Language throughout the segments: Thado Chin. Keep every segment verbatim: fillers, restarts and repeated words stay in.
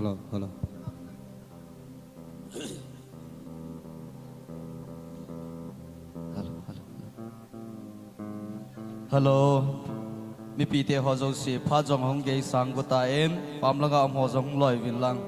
Hello, hello. Hello, hello, hello. Hello. Mipite ho jouse, phat jong hung geisang got in, pam langa um ho jong hung loi uvin lang.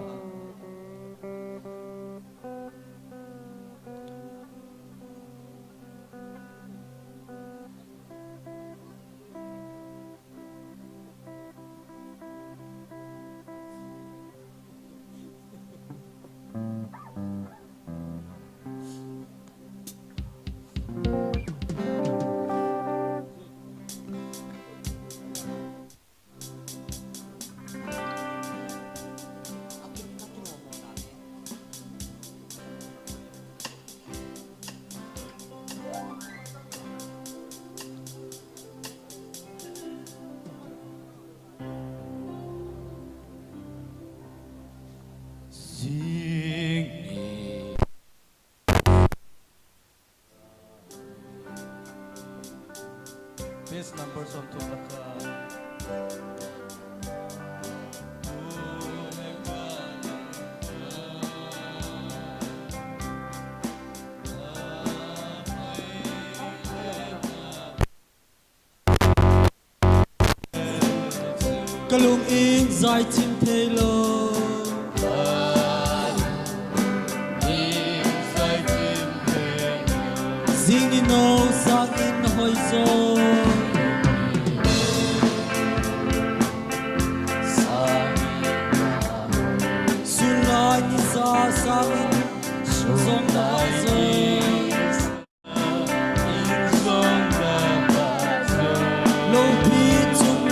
Page number som thum lakha. Ka lung in jai chim thei lou. Jing ni nou sang in na hoi jo. Sun lai ni sa sang in jong na hoi jo. Loupi chung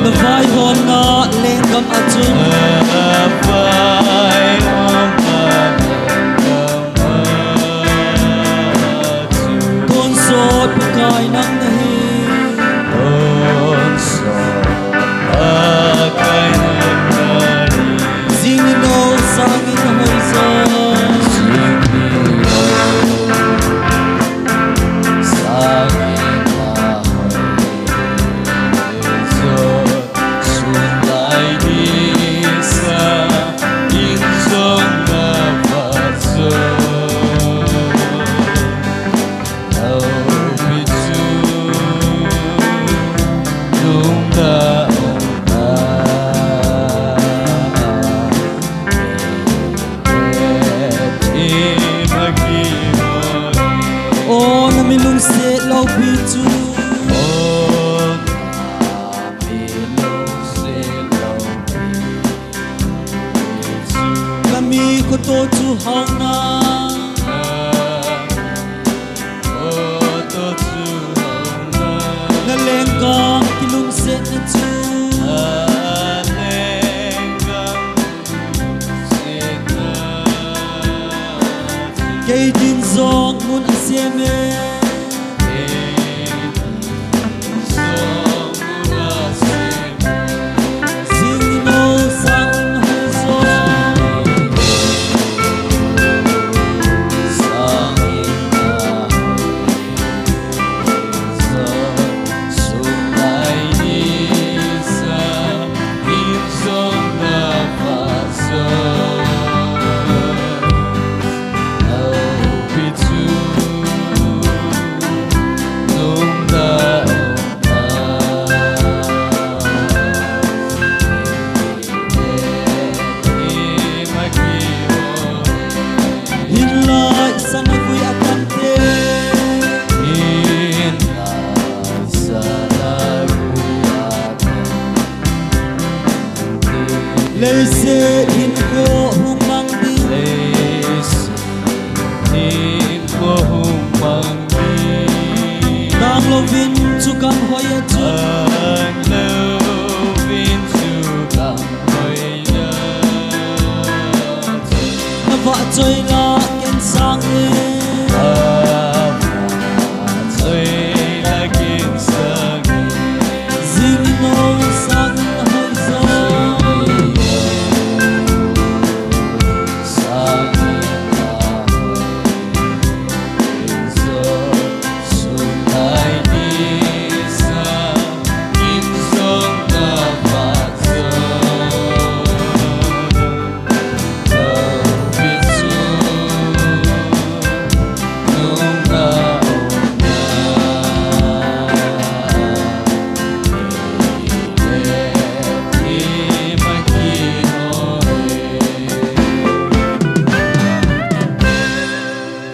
Na vaihomna lenggam a chun. Tonsot Pakai nang nahi. Jing ni nou sang in na hoi jo. O na mi lungset loupi chu. Na mi khoto chu hauna. Na lenggam kilungsetna chu. Kei din jong mun asem e. Achoi la ken sang e. Achoi la ken sang e. Jing ni no sang hoi jo. Sang e.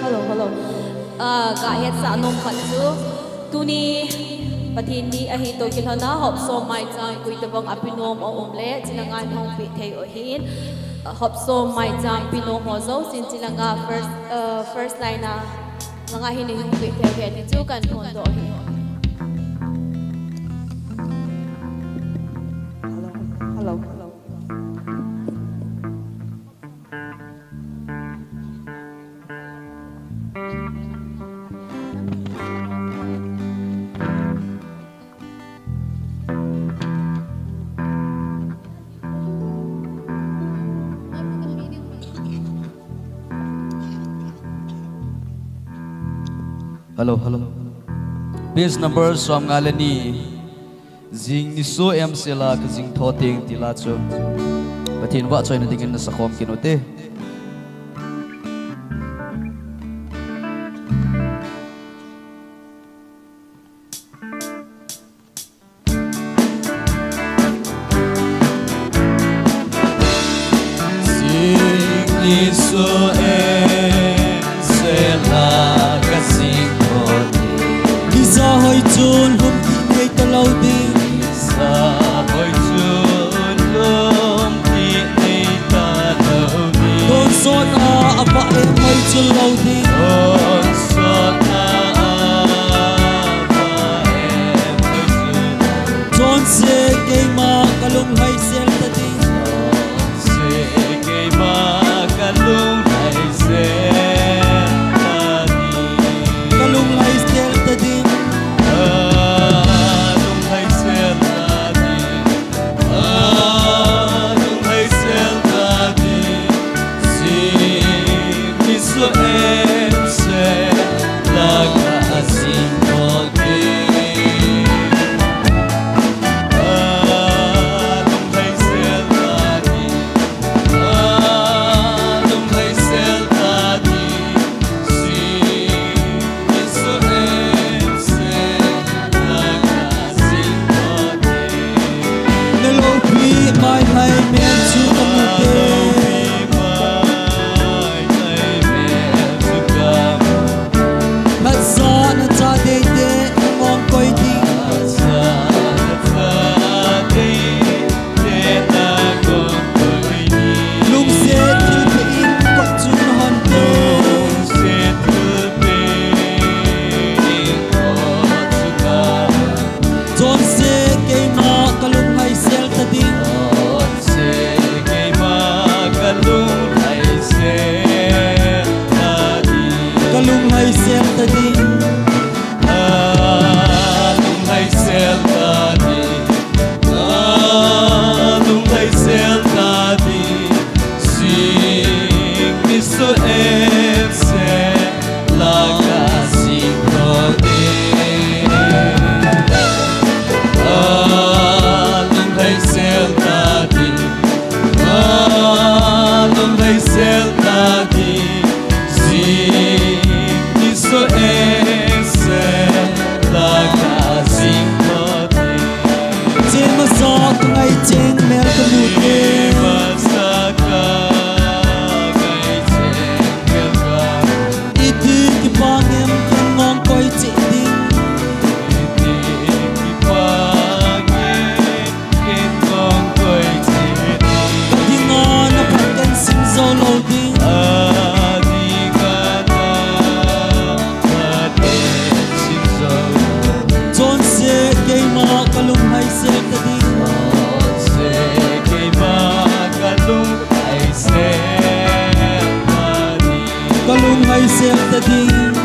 Hello, hello. Ah, ka hetsah nom khat chu, tuni Pathen ni ahi toh kilhon a, Hopsom maicham koi tabang a pe nom a um le, chilanga hung pe thei u ahin, ah, Hopsom maicham pe nom ho jousen chilanga first, ah, first line a, langa hin hung pe thei u ahi ti chu kahin phondoh ahi. Hello, hello, hello. Hello, hello. Page number som nga le ni. Jing ni soh em sel a ka jing tho teng ti la chu. Pathen vahchoina dingin na sakhom kit u te. Jing ni soh em sel a ka jing tho teng. Ni ja hoi chun lhum ti nei ta lou ding. Ni ja hoi chun lhum ti nei ta lou ding. Tonsot a avah em hoi chu lou ding. Tonsot a avah em hoi chu lou ding. Chonse keima ka lunglhai sel ta ding. Chonse keima ka lunglhai sel ta ding. Ka lunglhai sel ta ding. Ka lunglhai sel ta ding. Ka lunglhai sel ta ding. Jing ni soh em sel a ka jing tho teng. Na loupi mailhai mel chu ka mu te. Phatsa na cha deite na ngong koi ding. Lungset thilpeh in kot chu na hon te. Chonse keima ka lunglhai sel ta ding. Chonse keima ka lunglhai sel ta ding. Ka lunglhai sel ta ding. Ka lunglhai sel ta ding. Ka lunglhai sel ta ding. Jing ni soh em sel a ka jing tho teng. Ka lunglhai sel ta ding. Ka lunglhai sel ta ding. Jing ni soh em sel a ka jing tho teng. Chen masa ka ngai cheng mel ka mu te. Chen masa ka ngai cheng mel ka mu. Iti kipah em ken ngong koi cheh ding. Iti kipah em ken ngong koi cheh ding. Ka dinga na phat ken sim jou lou ding. A Lunghei sel ta ding.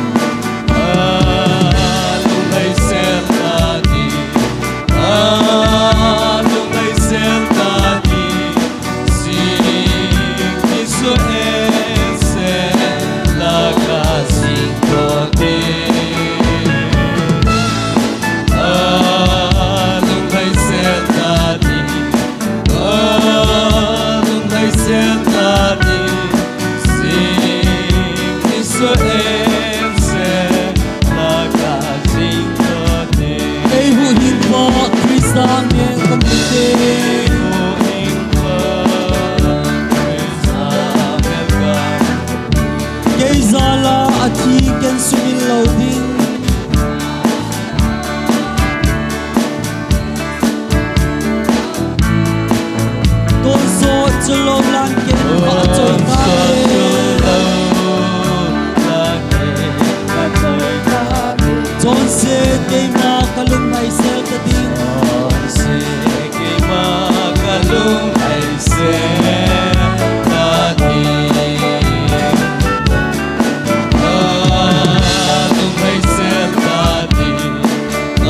Ah, lunghei sel ta ding. Ah, lunghei sel ta ding. Sing Isua en se la ka sing ko ding. Ah, lunghei sel ta ding. Ah, lunghei sel ta ding. Sing Isua en se la ka sing ko ding. Ei huhhingpa Christa min in ka mun te. Ei huhhingpa Christa min in ka mun te. Kei jal a athi ken sumil lou ding. Tonsot chu lou lang ken vahchoi ta e. Chonset keima ka lunghei sel ta ding. Chonset keima ka lunghei sel ta ding. Ah, lunghei sel ta ding.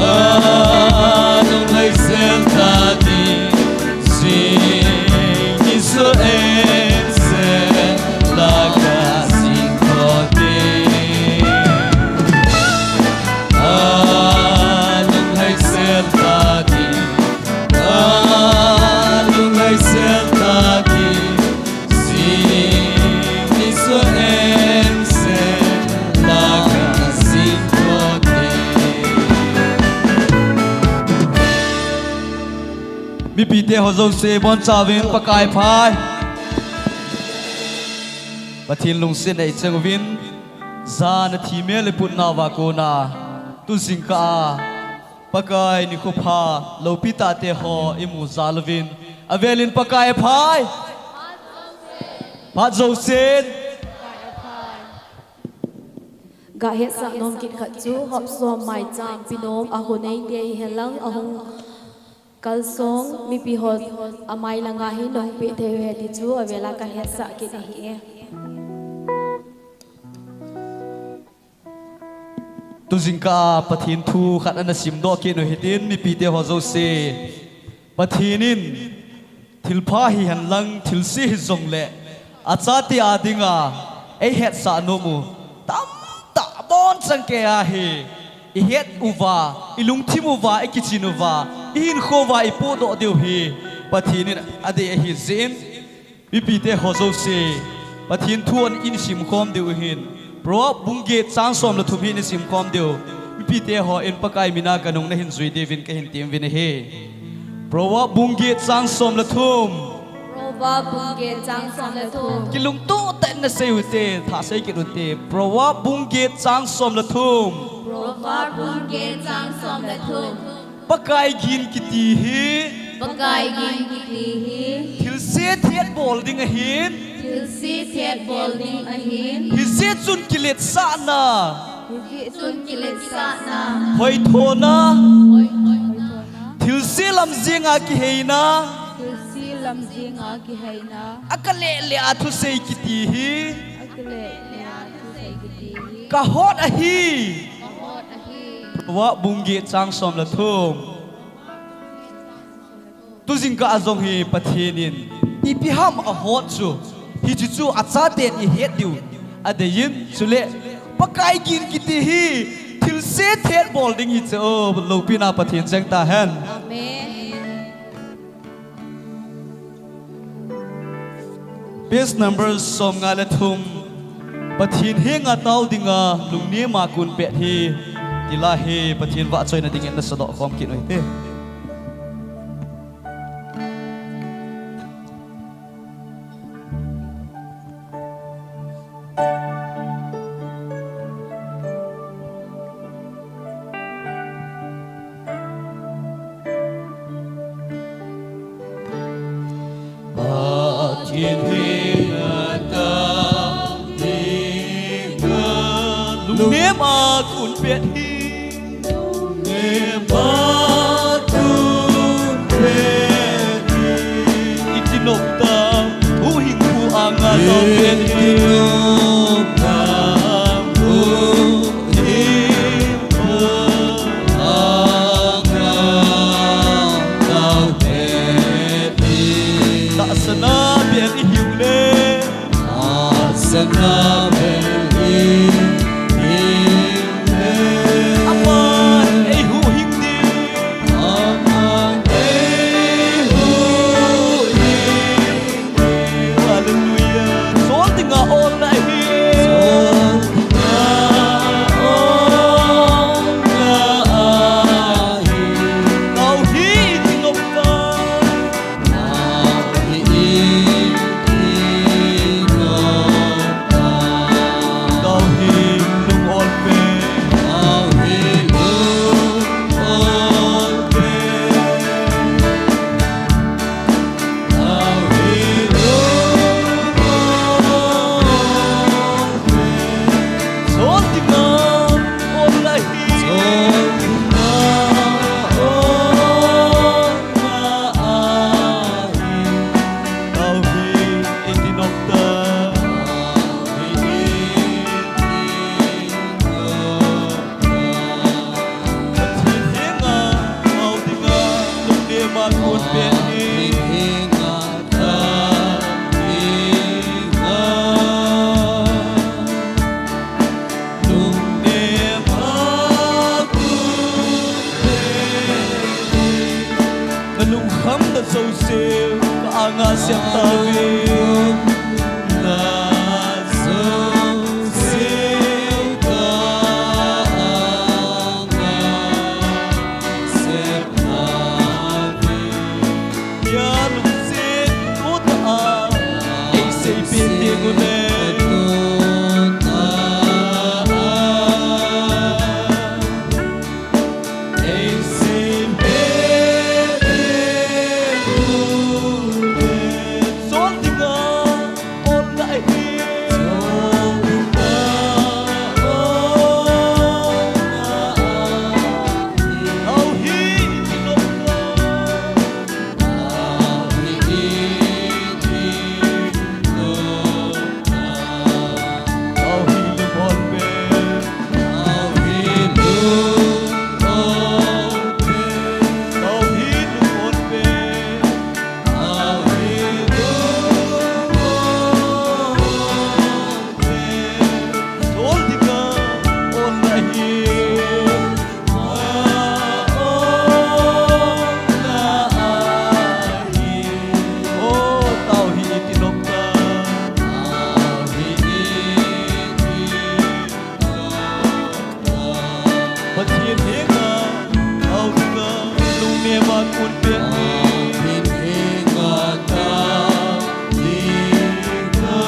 Ah, lunghei sel ta ding. Sing Isua en se la ka sing ko ding. Ah, lunghei sel ta ding. Ah, lunghei sel ta ding. Sing Isua en se la ka sing ko ding. Mipite ho jouse bonchauvin Pakai phai. Pathen lungset nei chenguvin, jan a thi mel iputnauva kona, tu jingkah a Pakai nikho pha lopi tahte ho imu jal uvin, avelin Pakai phai. Phat jousen. Ga hetsah nom kit khat chu, Hopsom Maicham, Pinom, a hung nei te hihen lang, a hung kalsong mipi ho amai langa hin nahung peh thei uve ti chu avel a ka hetsah kit ahi e. Tu jingkah a Pathen thu khat ana simdoh kit u hitin, mipite ho jouse. Pathen in thilpha hihen lang thilse hijongle achate a dinga eihetsah nom u tamtah abonchan kei ahi. Ihet uva, ilungthim uva, ikichin uva, ihinkho uva ipohdoh diu hi Pathen in adei ahi jeh in, mipite ho jouse, Pathen thu in isimkhom diu ahin, Proverb bung get chang som le thum hi isimkhom diu. Mipite hon Pakai mina kanung nahin jui diuvin kahin temuvin ahi. Proverb bung get chang som le thum. Proverb bung get chang som le thum. Kilungtoh tah in nasei ute, thah sei kit ute. Proverb bung get chang som le thum. Proverb bung get chang som le thum. Pakai gin kiti hi. Pakai gin kiti hi. Thilse thet bol ding ahin. Thilse thet bol ding ahin. Hijeh chun kiletsahna. Hijeh chun kiletsahna. Hoithona. Hoithona. Thilse lam jenga kiheina. Thilse lam jenga kiheina. Akalele a thusei kiti hi. Akalele a thusei kiti hi. Kahot ahi. Kahot ahi. Proverb bung get chang som le thum. Tu jingkah a jong hi Pathen in ipi ham ahot chu, hiche chu achaten ihet diu adeiyin, chule Pakai gin kiti hi thilse thet bol ding hiche o, loupina Pathen cheng tahen. Amen. Page number som nga le thum. Pathen henga tao dinga lungnem a kon pet hi, ti la hi Pathen vahchoina dingin nasadoh khom kit u hite. Pathen henga tao dinga lungnem a kon pet hi. Lungnem a kon pet hi. Ikinop tam, huhhingpu anga tao pet hi. Ikinop tam. Aman eihuhhing ding. Hallelujah. Sol dinga olna ahi. Tao hi iti nopta. Nalungkham na jouse ka anga siam tauve. Na jouse ka anga siam tauve. Ya lungset tuta a ei seipeh teng ule. Pathen henga, tao dinga, lungnem a kon peh ni. Pathen henga, tao dinga,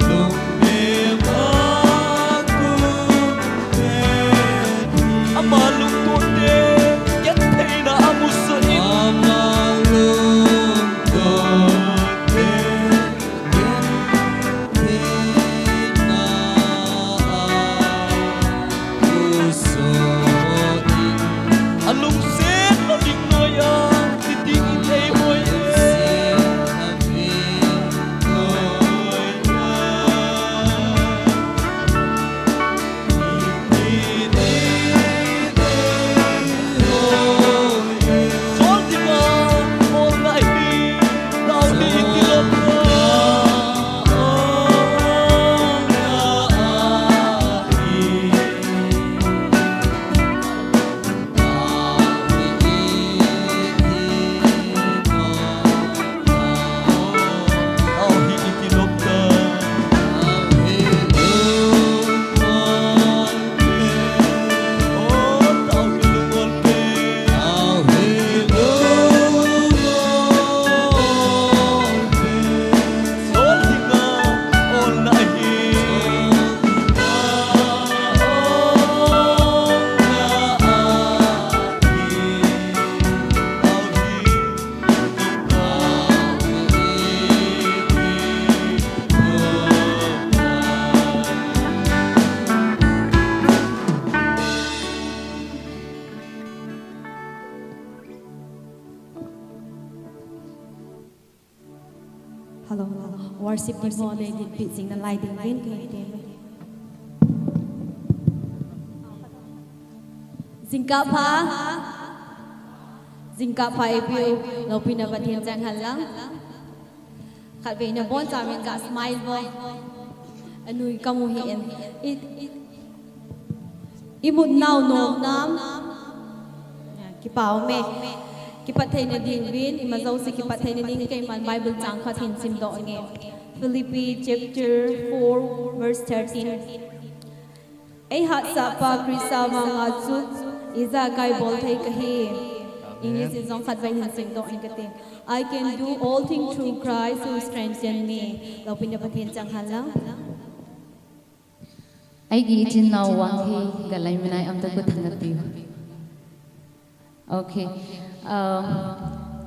lungnem a kon peh ni. Ama lungtote, gentheina amusoh in. Ama lungtote, Hello, hello. Worship team ho le git pi jing nalai ding ven kei te. Jingkah pha. Jingkah pha ipi u, loupina Pathen chang hen lang. Khatvei nabonchauvin ga smile vo. Anui kamu hih in. I, i, imut nau nom nam. Kipa ume. Kipat theina diuvin, ima jouse kipat theina ding keiman Bible chang khat hin simdoh nge. Philippi chapter four, verse thirteen. Eihatsahpa Christa vanga chu ijakai bolthei kahi. English in jong khatvei hin simdoh ing kate. I can do all things through Christ who strengthens me. Loupina Pathen chang hen lang. Aigi ichin nau vangthei galai minai amta khut thangkhat piu. Okay. Um,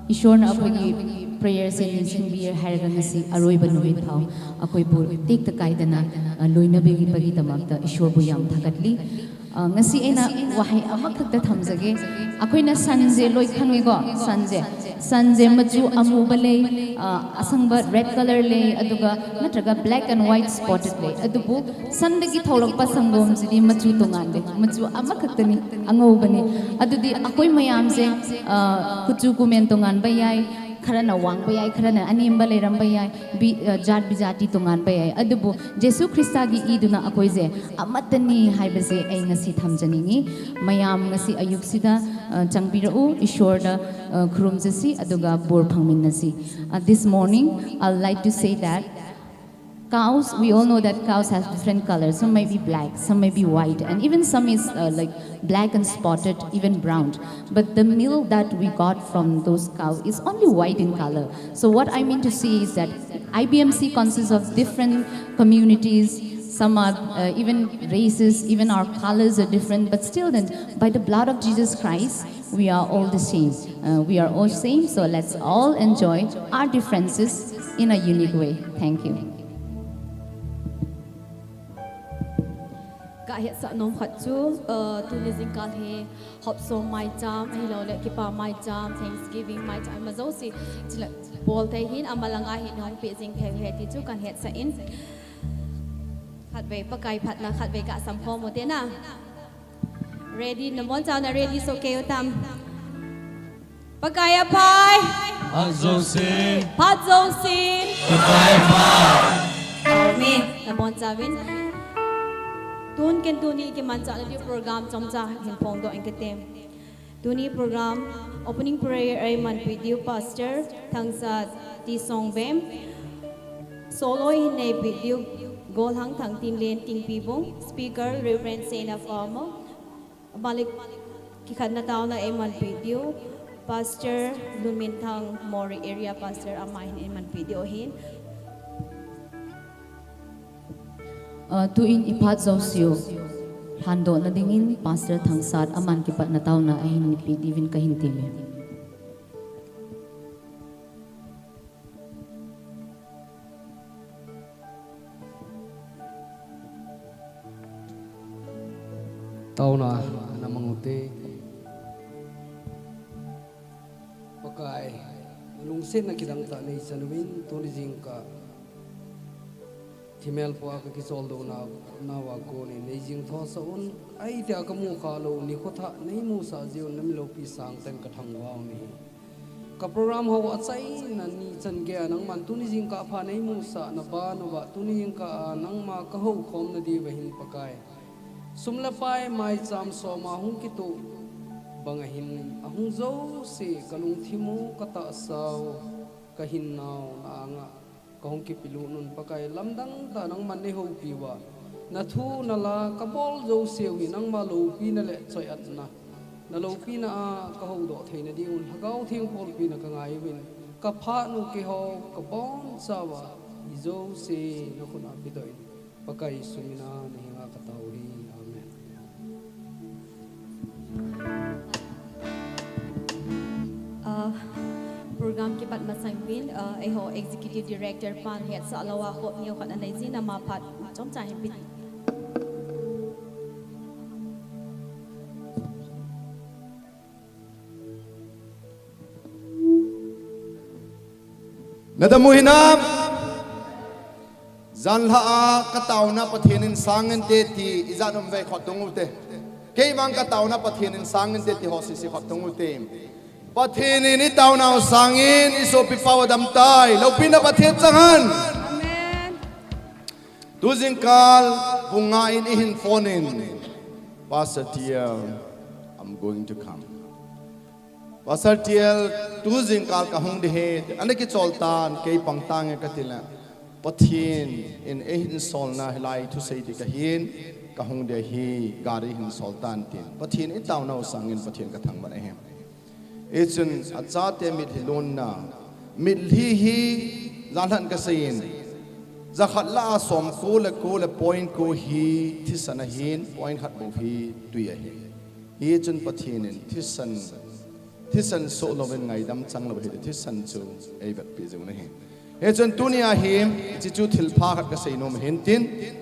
Ishwarna akhoi prayer se ninsingbi haiga ngasi aroiba numit phau akhoi bu tekta kaidana, uh, loinabigipagi damakta Ishwar bu yam thangkhat li. Uh, ngasi eina wahai amakhakta thamjage. Akhoina sun je loi khanui go, sun je. Sun je machu amuba lei, uh, asangba red color lei, aduga natraga black and white spotted lei. Adubu sun dagi tholakpa sangom jidi machu tongan de. Machu amakhakta ni, angouba ni. Adudi akhoi mayam je, uh, kuchu kumen tongan ba yai. Kharana vangba yai, kharana anemba leiram ba yai, bi, uh, jat bijati tongan ba yai. Adubu Jesu Christa gi iduna akhoi je amatani haiba je ei ngasi thamjaningi. Mayam ngasi ayuk sida, uh, changpirau, Ishwar da, uh, khurumjasi, aduga bor phangminnasi. Uh, this morning, I'd like to say that cows, we all know that cows have different colors. Some may be black, some may be white, and even some is, uh, like, black and spotted, even brown. But the milk that we got from those cows is only white in color. So what I mean to say is that I B M C consists of different communities. Some are, uh, even races, even our colors are different. But still then, by the blood of Jesus Christ, we are all the same. Uh, we are all same. So let's all enjoy our differences in a unique way. Thank you. Kahetsah nom khat chu, uh, tuni jingkah hi hopsom maicham, ahilouleh kipa maicham, Thanksgiving maicham, ama jouse, chule bolthei hin, ama langa hin hung pe jing thei uve ti chu kahetsah in. Khatvei Pakai phatna, khatvei kasam khom ute na. Ready, nabonchauna ready soh kei utam. Pakai aphai. Phat jouse. Phat jouse. Pakai aphai. Amen. Nabonchauvin. Tun ken tuni kimanchahna diu program chomcha hin phongdoh ing kate. Tuni program opening prayer eimanpi diu Pastor Thangsat T. Songbem. Solo hin neipi diu Golhang Thangtinlen Tingpibung. Speaker Reverend Sena Farmer. Balik kikhatna taona eimanpi diu, Pastor Lunminthang Moreh Area Pastor ama hin eimanpi diu ahin. Ah, tuin iphat jouseu lhandohna dingin Pastor Thangsat aman kipatna taona ahin neipi diuvin kahin temme. Taona, namang ute. Pakai, nalungsetna kidang tah neichan uvin, tuni jingkah thimel pua kakicholdoh nauva konin neijing thosah un, ahitia kamu khalou nikho thah neimusah jiuvin, nami loupi sangtah in kathangvah un ahi. Ka program ho achaina nichan geiya nangman tuni jingkah pha neimusah naban uva, tuni jingkah a nangma kahoukhomna diuva hin Pakai, sum le pai maicham soma hung kitoh banga hin ahung jouse kalungthim u, katahsa u, kahinnau na anga kahung kipelut un Pakai, lamdang tah nangman neihoupi uva, nathu nala kabol jouseu hi nangma loupina le choi-atna, naloupina a kahoudoh theina diuvin Lhagao Theng phalpina kangai uvin, kaphat u keiho kabonchauva, ijouse nakhut a pedoh in, Pakai Jesu mina nahenga katao uve. Amen. Ah, program kipat masang uvin, ah, eiho Executive Director pan hetsah louva khoneo khat anei jin, ama phat chomcha hin pe. Nadam u hinam? Janhi a kataona Pathen in sang inte ti ijat um uve, khut dung ute. Kei vang kataona Pathen in sang inte ti ho sese khut dung ute. Pathen in itaonau sangin isopipa u adamtai. Loupina Pathen chang hen. Amen. Tujingkal pung nga in eihin phone in, Pastor T L, I'm going to come. Pastor T L, tujingkal kahung ding ahi, ana kichol tan, kei pang tange katile, Pathen in eihin solna hilai thusei ding kahin, kahung ding ahi, gari hin sol tan tin. Pathen itaonau sangin Pathen kathangvah e. Hichun achate mitlhi lonna, mitlhi hi, janlhah kaseiyin, jakhat lah a somko le ko le point ko hi thisan ahin, point khat bou hi twi ahi. Hichun Pathen in thisan, thisan soh louvin ngaidam chang lou ahi, thisan chu eivetpi jing u ahi. Hichun tunia hi, hiche chu thilpha khat kasei nom ahin tin,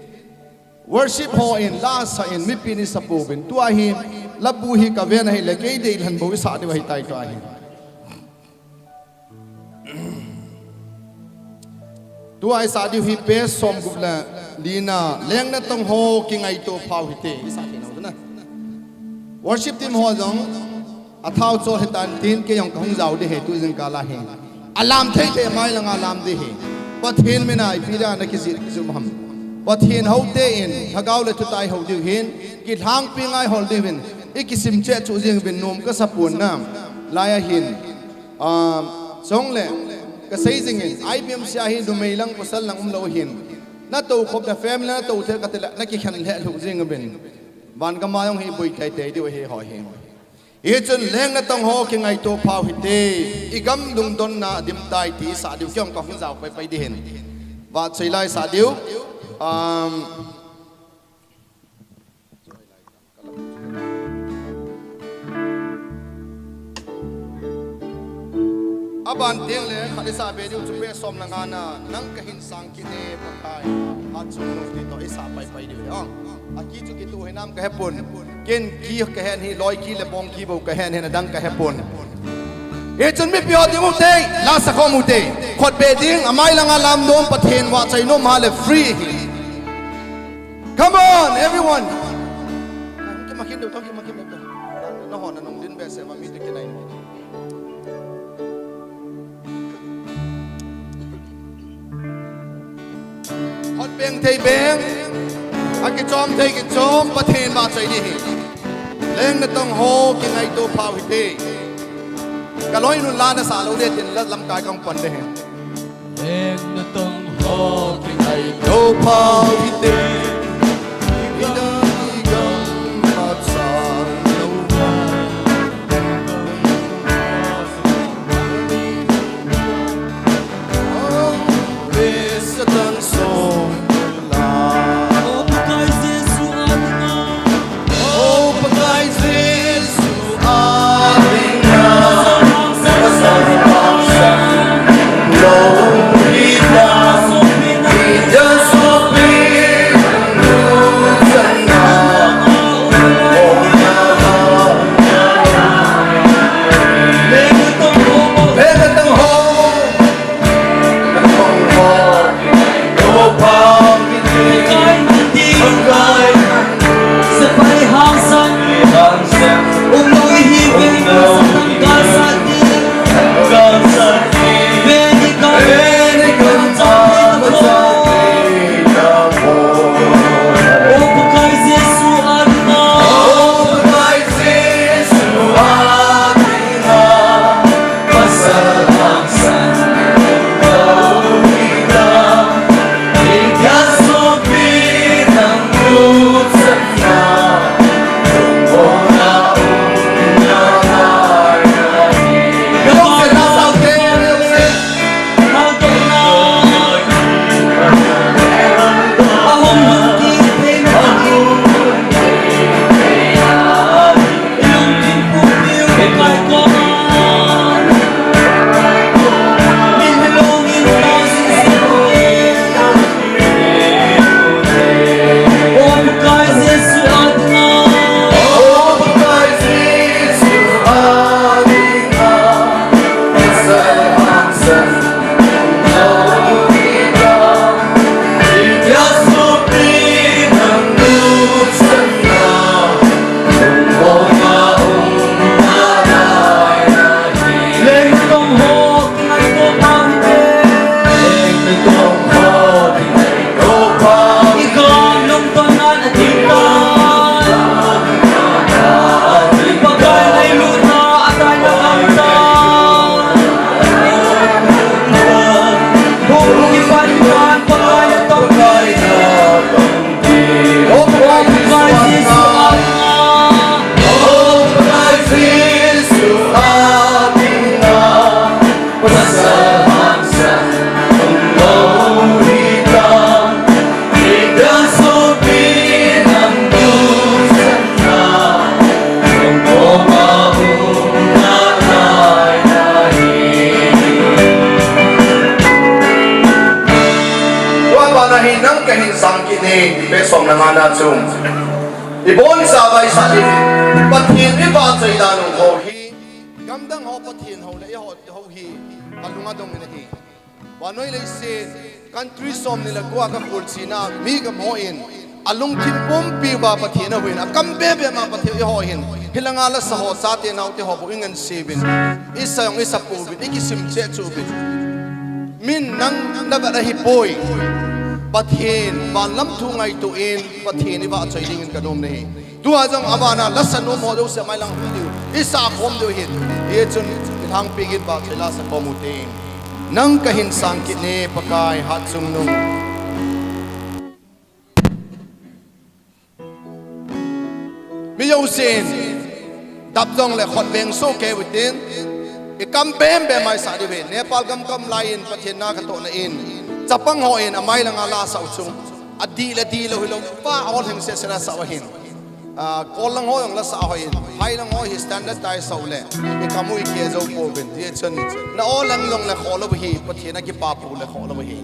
worship ho in, la sa in, mipi in isa pouvin. Tua hi, labu hi kaven ahile, kei deilhen bou isah diu ahitai tua hi. Tua isah diu hi page somgup le lina, Leng natong ho kingaito phau hite, isah thei nau na. Worship team ho jong, athao chol hitan tin, kei jong kahung jao ding ahi, tujingkal a hi. Alam thei thei, amai langa lam ding ahi. Pathen mina ipi dia ana kijih jum ham. Pathen houte in, lhagao le thutah ihou diu hin, kilhangpi ngai hol diuvin, ikisim cheh chu jing uvin nom kasa pon na. Lai ahin, um, chule, kasei jingin, I B M C a hi numei lang pasal lang umlou hin, natou khop na family natou thei katile, nakikhen lheh lhuh jing uvin. Van gam a jong hi boi teitei diu ahi ho hi. Hichun Leng natong ho kingaito phau hite, igam lungdonna adim tai ti isah diu, kei jong kahung jao paipai ding ahin. Vahchoi la isah diu. Um, aban teng le khat isah be diu chu page som le nga na, Nang kahin sang kit e Pakai, Hatchungnung ti toh isah paipai diu ahi. Aki chu kitu hinam kahepon. Ken ki kahen hi, loi ki le bong ki bou kahen hin, adang kahepon. Hichun mipi ho ding ute, la sa khom ute. Khut be ding, amai langa lam nom, Pathen vahchoi nom ahile free ahi. Come on, everyone. Kimakhin diu, kimakhin diu. Nahon nanung din behseh uva mi te kinai. Khut beng thei beng, akichom thei kichom, Pathen vahchoi ding ahi. Leng natong ho kingaito phau hite. Kaloinun la nasah lou ding tin la lamkai kahung pan ding ahi. Leng natong ho kingaito phau hite. Ina igam machal lou na. Nahi nang kahin sang kit e, verse som le nga na chu. Ibonchauva isah ding, Pathen ivahchoi dan u ho hi. Gamdang ho Pathen ho le eiho, ho hi, alunga dong in ahi. Vannoi leiset, country som ni le ko a kakholchilna, mi gam hon, alungthim pumpi uva Pathen ahuhhing, akam bebe ma Pathen eiho hin, hilanga lasa ho, chate naote ho bou ingansei uvin, isa jong isa pouvin, ikisim cheh cheh uvin. Min nang navet ahipoi. Pathen, van lam thu ngaito in, Pathen ivahchoi dingin kanom nahi. Tua jong avana lasa nom ho jouse mailang hung diu, isa khom diu ahin. Hichun, ilhangpi gin vahchoi la sa khom u te. Nang kahin sang kit e Pakai, hatchungnung. Mi jousen, dap jongle khut veng soh kei utin, ikam bebe ma isah diu ve. Nepal gam kaum lai in, Pathen na katohna in, chapang hon, amai langa la sah u chu. Adih le dihlou hilou, pa ol hing sese la sah u ahin. Ah, kol lang ho jong la sah u ahin. Phai lang ho hi standard tai sah u le, ikam u ikeh jou pouvin. Hichun, na ol lang jongle khoh lou hi, Pathen a kipa pou le khoh lou hi.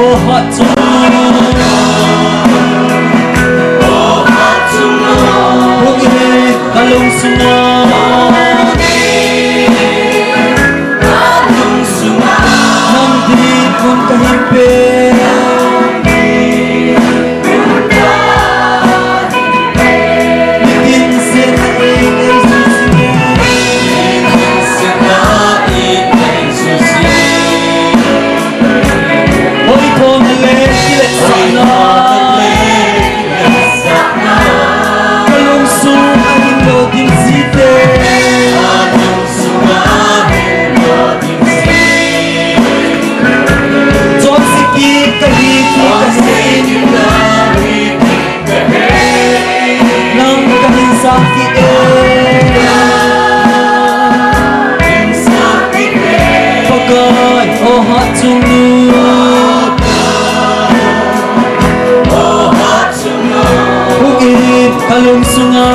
O Hatchungnung, hung in kalungsunga, nang dinmun kahin pen. Nitin sena in ei susi. Hoithona le kiletsahna, kalungsung ahin lo ding jite. Chonse kit kahi ti kahin. Nang kahin sang kit e. Pakai, o Hatchungnung, hung in kalungsunga,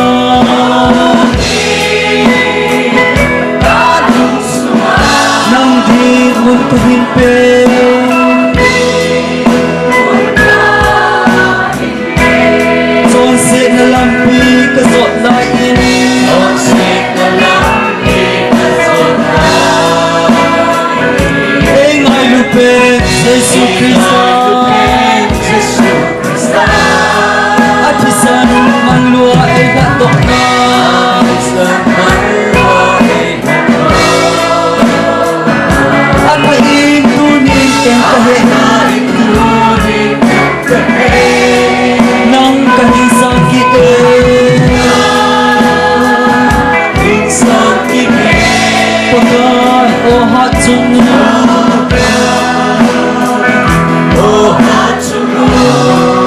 nang dinmun kahin pen. Chonsetna lampi kajot lai in. Ei ngailu pen Jesu Christa. Athisan manlua ei lhatdohna. Atha in tunin ken kahe. Nang kahin sang kit e. Pakai, o Hatchungnung,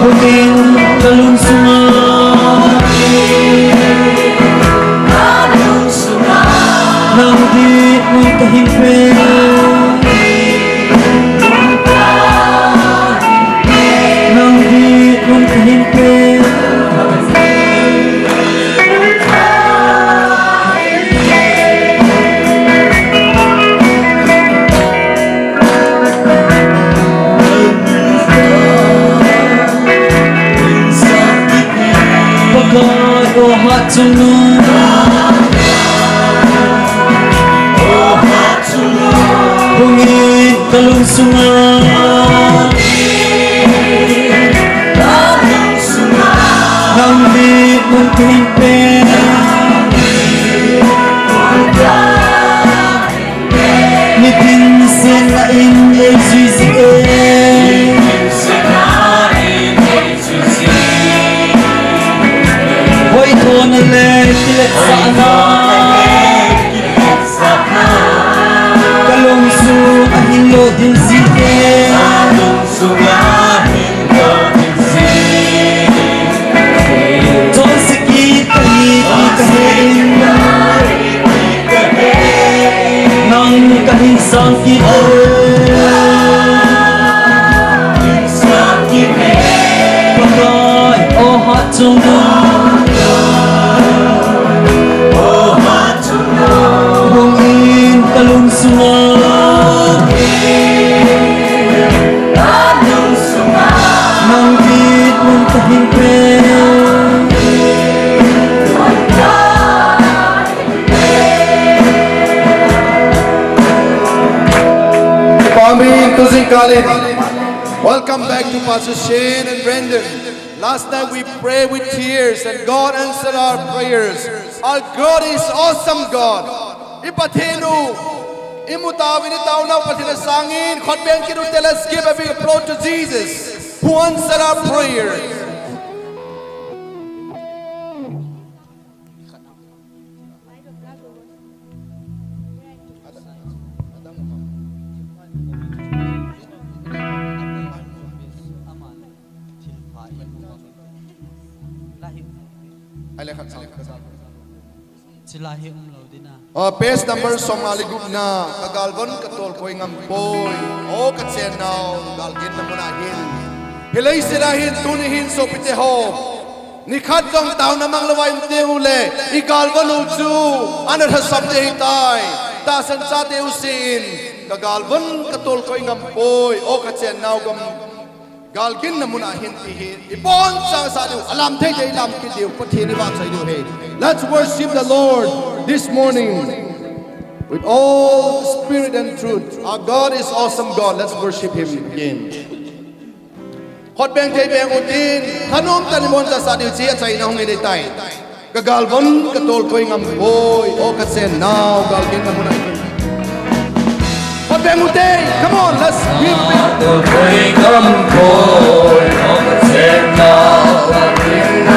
hung in kalungsunga, nang dinmun kahin pen. Nang dinmun kahin pen. Pakai, o Hatchungnung, hung in kalungsunga, nang dinmun kahin pen. Nitin sena in ei susi e. Hoithona le kiletsahna, kalungsung ahin lo ding jite. Chonse kit kahi ti kahe in. Nang kahin sang kit e. Pakai, o Hatchungnung, hung in kalungsunga, nang dinmun kahin pen. Pami tu jingkah in. Welcome back to Pastor Shane and Brandon. Last night we prayed with tears and God answered our prayers. Our God is awesome God. I Pathen u, imu tauvin, itaonau Pathen asangin, khut beng kit ute, let's give a big applause to Jesus who answered our prayers. Chila hi umlou dina. Uh, page number somnga le gupna, ka galvon ka tolkoi ngam poi. O ka chennau, galginna muna hin. Hilai sela hin, tuni hin sopite ho. Nikhat jong taona mang louva inte u le, i galvon u chu, ana lhasam te hitai. Tahsan chate u sin. Ka galvon ka tolkoi ngam poi, o ka chennau gam, galginna mun a hin ti hi. I boncha sa diu, alam thei thei lam kit diu, Pathen i vahchoi diu hi. Let's worship the Lord this morning with all spirit and truth. Our God is awesome God. Let's worship Him again. Khut beng thei beng utin, thanom tah in i boncha sa diu, hiche achaina hung in ahitai. Ka galvon ka tolkoi ngam poi, o ka chennau galginna mun a hin. Khut beng ute, come on, let's give it. Tolkoi ngam poi, o ka chennau galginna.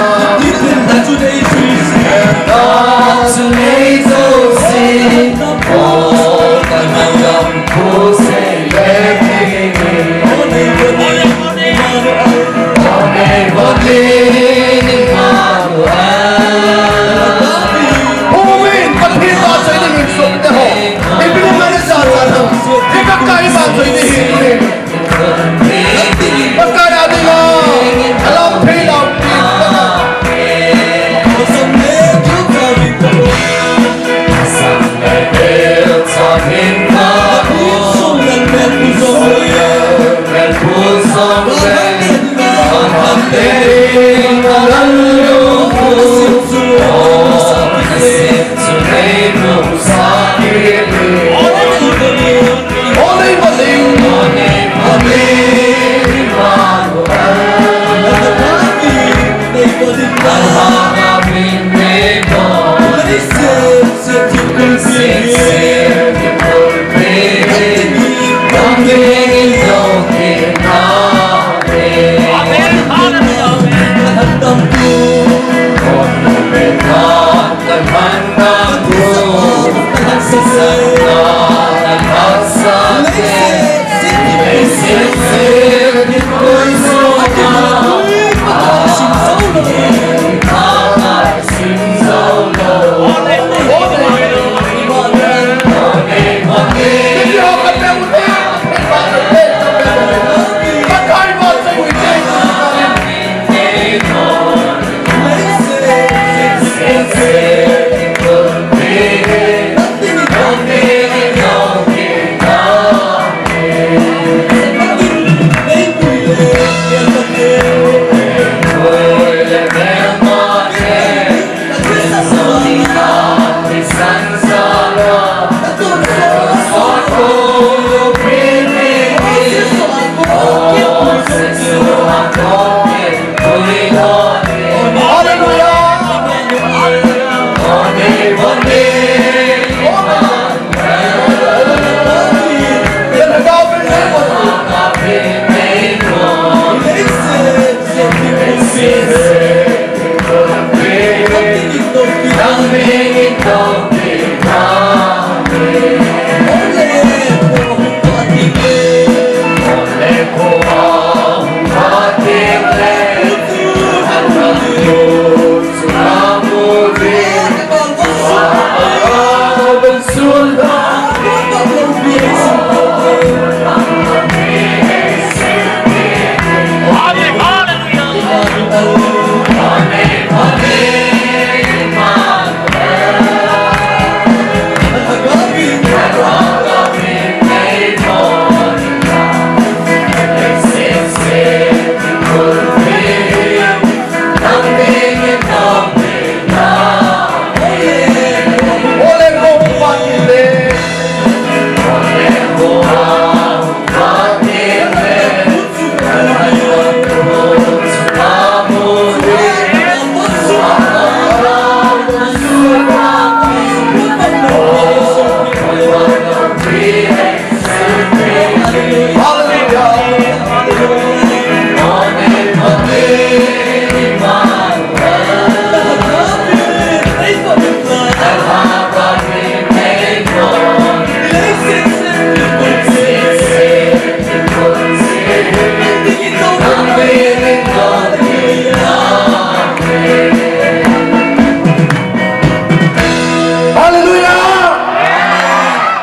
Hallelujah!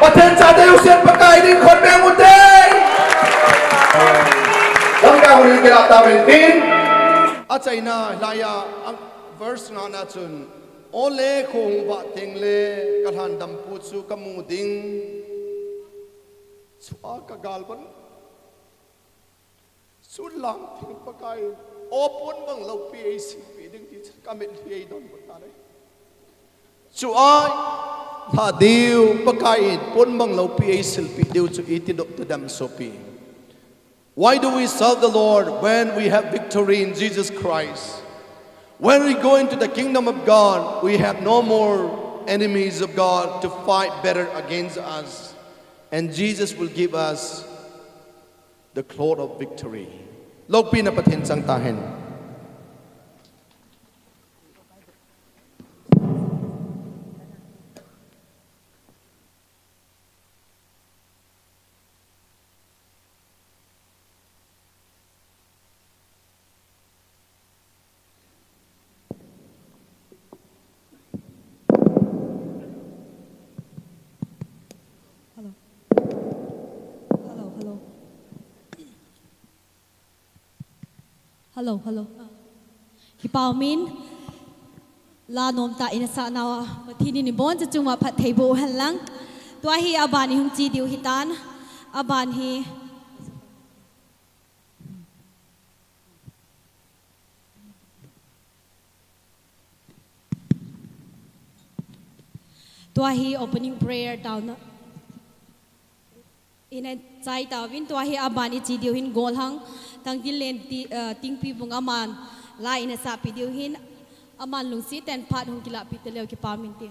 Pathen chate jousen Pakai ding khut beng ute. Lamkai hon kila tauvin tin. Achaina laiya, a verse ngana chun, ole kho hung vah tengle kalhan dampu chu kamu ding. Thua ka galvan. Sun lang thing Pakai in, o pon bang loupi eisilpi ding ti chu ka mitlhi eidon bol tale. Chu a lha diu Pakai in pon bang loupi eisilpi diu chu iti doh ta dem sopi. Why do we serve the Lord when we have victory in Jesus Christ? When we go into the kingdom of God, we have no more enemies of God to fight battle against us. And Jesus will give us the cloth of victory. Loupina Pathen chang tahen. Hello. Hello, hello. Hello, hello. Kipa umin, la nomtah in asah nauva, Pathen in iboncha chunga phattheiboh uhen lang. Tua hi aban ihung che diu hitan, aban hi. Tua hi opening prayer taona. Ina chai tauvin tua hi aban iche diu hin golhang Tangtinlen ti, eh, Tingpibung aman la ina sahpi diu hin aman lungset tah in phat hung kilahpi taleu kipa umin te.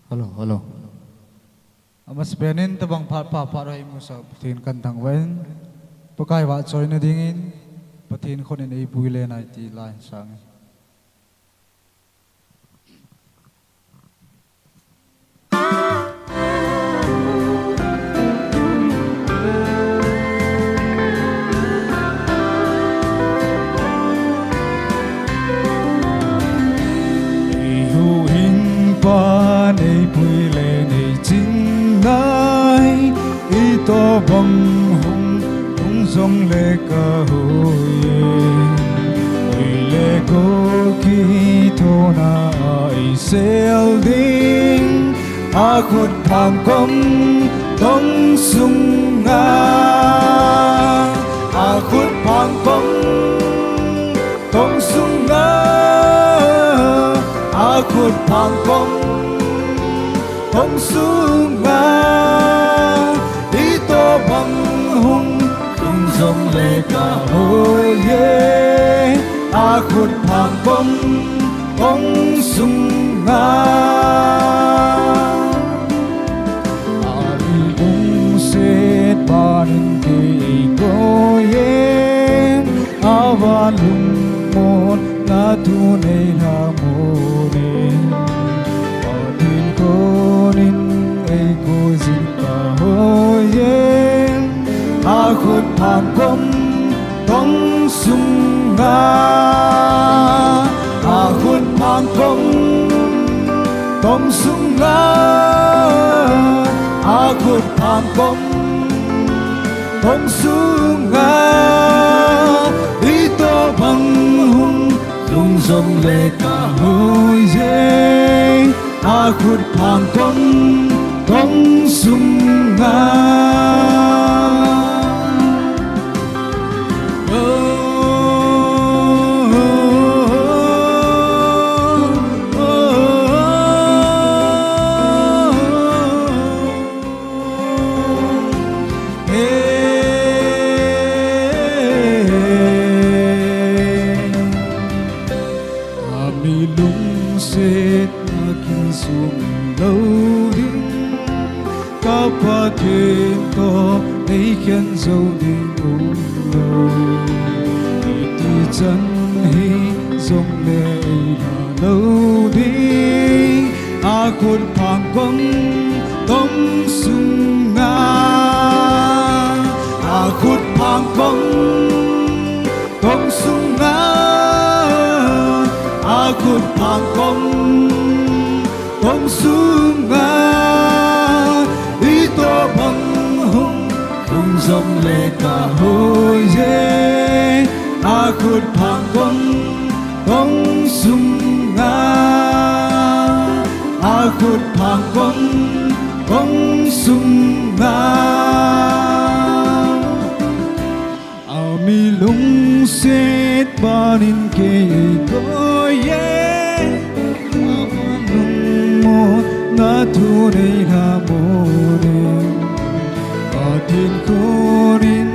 Hello, hello. Amasapen in tabang phat pha phat ho imusah Pathen kathangvah in. Pakai vahchoina dingin Pathen khut in eipui le nai ti la hin sang in. Eihuhhingpan eipui le neichin nai, itobang hung, hung jongle kahoi e. Oi le gou kithona a eisel ding, akhut phangkom tong sunga, akhut phangkom tong sunga, akhut phangkom tong sunga, itobang hung, hung jongle kahoi e, akhut phangkom tong sunga. Alungset panin kei eikoi e, avan lungmonna thu neilha mong e. Pathen khut in eikoi jing kahoi e, akhut phangkom tong sunga, akhut phangkom tong sunga, akhut phangkom tong sunga, itobang hung, hung jongle kahoi e, akhut phangkom tong sunga. Ami lungset a kijum lou ding, ka Pathen toh eikhen jou ding umlou. Chan hi jongle eina lou ding, akhut phang kong tong sunga, akhut phang kong tong sunga, akhut phang kong tong sunga, ito bang hung, hung jongle kahoi e, akhut phang kong tong sunga, akhut phang kong tong sunga. Ami lungset panin kei koi e, aman lungmonna thu nei lhamon e, Pathen konin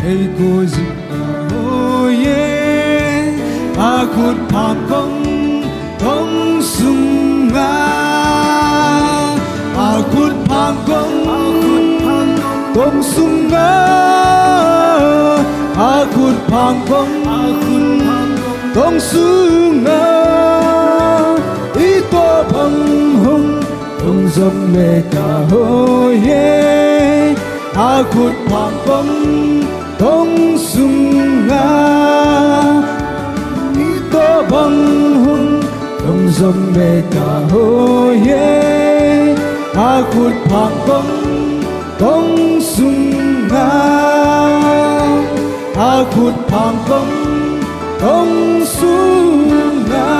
ei koi jing kahoi e, akhut phang kong tong sunga, akhut phang kong tong sunga, akhut phang kong tong sunga, ito bang hung, hung jongle kahoi e, akhut phang kong tong sunga, ito bang hung, hung jongle kahoi e, akhut phang kong tong sunga, akhut phang kong tong sunga.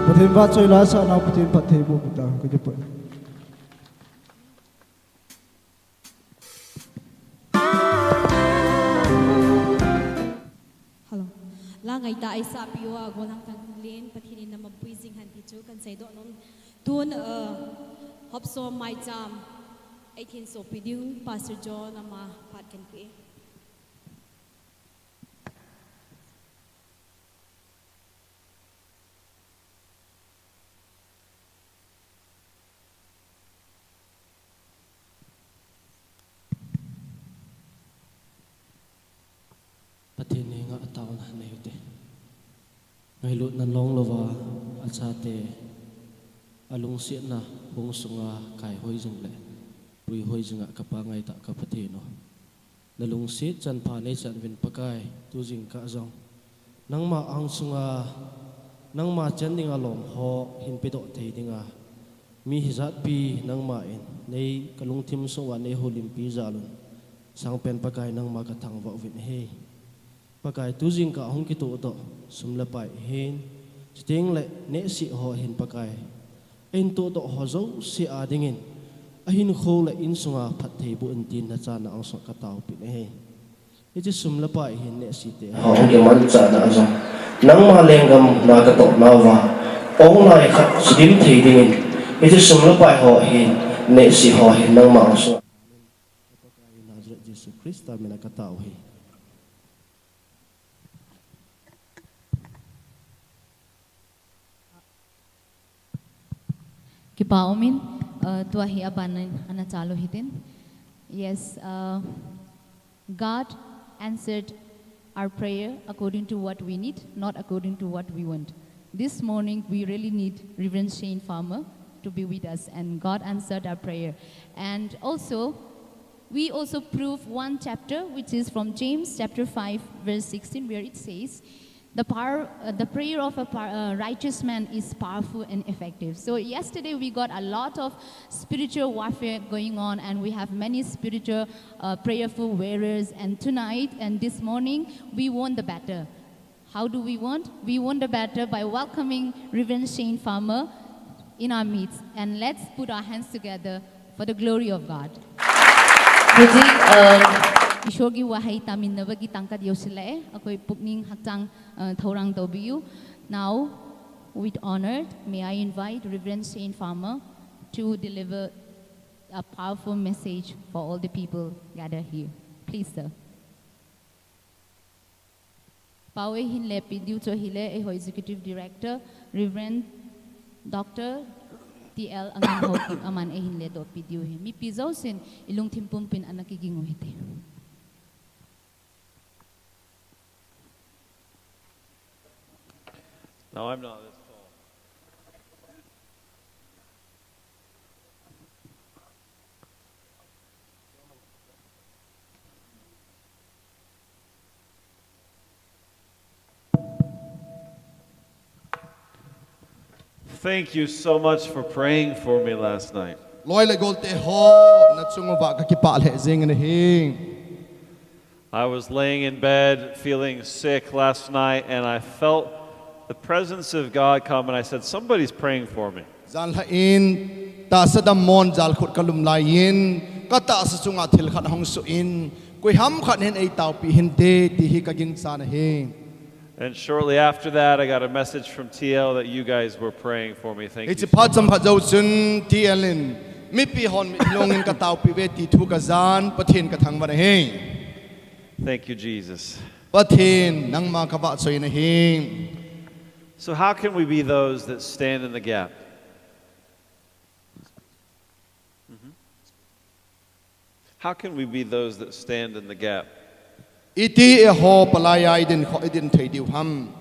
Pathen vahchoi la sa nau, Pathen phattheiboh ta, ka kipa. Hello. La ngaitah a eisahpeh uva, gollhang Thanglin, Pathen in na mapui jing hen ti chu kahin seidoh nom. Tun, uh, Hopsom Maicham, eihin sopi ding, Pastor John ama phat kahin pe. Pathen henga taona nei ute. Ngailutna long louva achate alungsetna hung sunga kaihoi jing le puihoi jinga ka Pa ngaitah ka Pathen o. Na lungset chanpha nei chan uvin Pakai, tu jingkah jong nangma angsunga, nangma chen dinga lom ho hin pedoh thei dinga, mi hijatpi nangma in nei ka lungthim sunga nei houlimpi jal un, Sangpen Pakai nangma ka thangvah uvin ahi. Pakai tu jingkah hung kitohdoh sum le pai hin, chuteng le nehse ho hin Pakai, ahin tohdoh ho jouse a dingin, ahinkho le insunga phattheiboh in tin nachan angsunga ka taopeh in ahi. Hiche sum le pai hin nehsete ho hung kimanchahna a jong, nangma lenggam na ka toh nauva, ong nai khat sudim thei dingin, hiche sum le pai ho hin, nehse ho hin nangma angsunga. Pakai Nazareth Jesu Christa mina ka tao hi. Kipa umin, uh, tua hi aban in ana chalu hitin. Yes, uh, God answered our prayer according to what we need, not according to what we want. This morning, we really need Reverend Shane Farmer to be with us, and God answered our prayer. And also, we also prove one chapter, which is from James chapter five, verse sixteen, where it says, the power, uh, the prayer of a par-, uh, righteous man is powerful and effective. So yesterday we got a lot of spiritual warfare going on, and we have many spiritual, uh, prayerful warriors. And tonight and this morning, we won the battle. How do we won? We won the battle by welcoming Reverend Shane Farmer in our midst. And let's put our hands together for the glory of God. Hojik, uh, Ishwar ki wahai taminna bagi tangkat yosilai, akoi pukning hakchang, uh, thourang tobiu. Now, with honor, may I invite Reverend Shane Farmer to deliver a powerful message for all the people gathered here. Please, sir. Pao eihin lepi diu chu ahile, eiho Executive Director, Reverend Doctor T L Angin Haokip aman eihin ledohpi diu ahi. Mipi jousen ilungthim pumpin ana kiging u hite. No, I'm not this tall. Thank you so much for praying for me last night. Loi le golte ho, nachung uva kakipah lheh jingin ahi. I was laying in bed feeling sick last night, and I felt the presence of God come, and I said, "Somebody's praying for me." Janlhah in, tahsa dammon jalkhut kalum laiyin, katahsa chunga thil khat ahung suh in, koiham khat hin eitaopi hinte, ti hi kaginchat ahi. And shortly after that, I got a message from T L that you guys were praying for me. Thank you. Hiche phat chomkhat jou chun T L in, mipi hon mitlungin kataopi uve ti thu kajan, Pathen kathangvah ahi. Thank you, Jesus. Pathen, nangma kavahchoi nahi. So how can we be those that stand in the gap? Mhm. How can we be those that stand in the gap? Iti eiho palaiya idin kho, idin thei diu ham?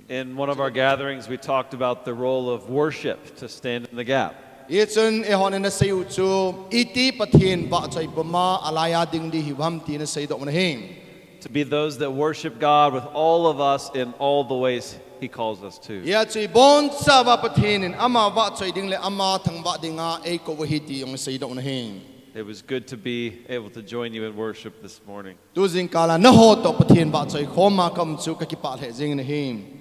In one of our gatherings, we talked about the role of worship to stand in the gap. Hichun eihon ana seiyu chu, iti Pathen vahchoi puma alaiya ding ding hiu ham ti ana seidoh u ahi. To be those that worship God with all of us in all the ways He calls us to. Hijeh chun ibonchauva Pathen in ama vahchoi ding le ama thangvah dinga eikou u ahi ti jong seidoh u ahi. It was good to be able to join you in worship this morning. Tu jingkah a nangho toh Pathen vahchoi khoma kaum chu kakipah lheh jingin ahi.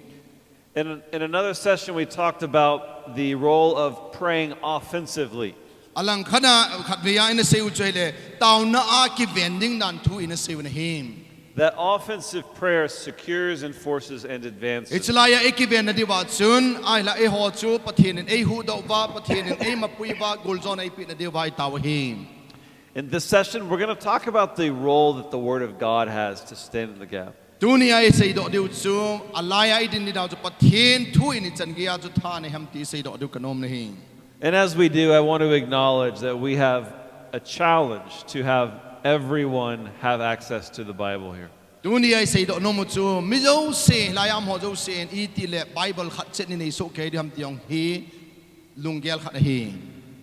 In, in another session, we talked about the role of praying offensively. Alangkhat a, khatvei a ina seiyu chu ahile, taona a kiven ding dan thu ina seiyu ahi. That offensive prayer secures, enforces, and advances. Hichelai a ikiven nadiuva chun, ahinla eiho chu Pathen in eihuhdoh uva, Pathen in eimapui uva, guljona eipeh nadiuva itao u ahi. In this session, we're gonna talk about the role that the Word of God has to stand in the gap. Tunia iseidoh diu chu, alaiya idin ding dan chu Pathen thu in ichan geiya chu tha nei ham ti seidoh diu kanom ahi. And as we do, I want to acknowledge that we have a challenge to have everyone have access to the Bible here. Tunia iseidoh nom u chu, mi jouse, laiya umho jousen, itile Bible khat chet nei soh kei diu ham ti jong hi, lunggel khat ahi.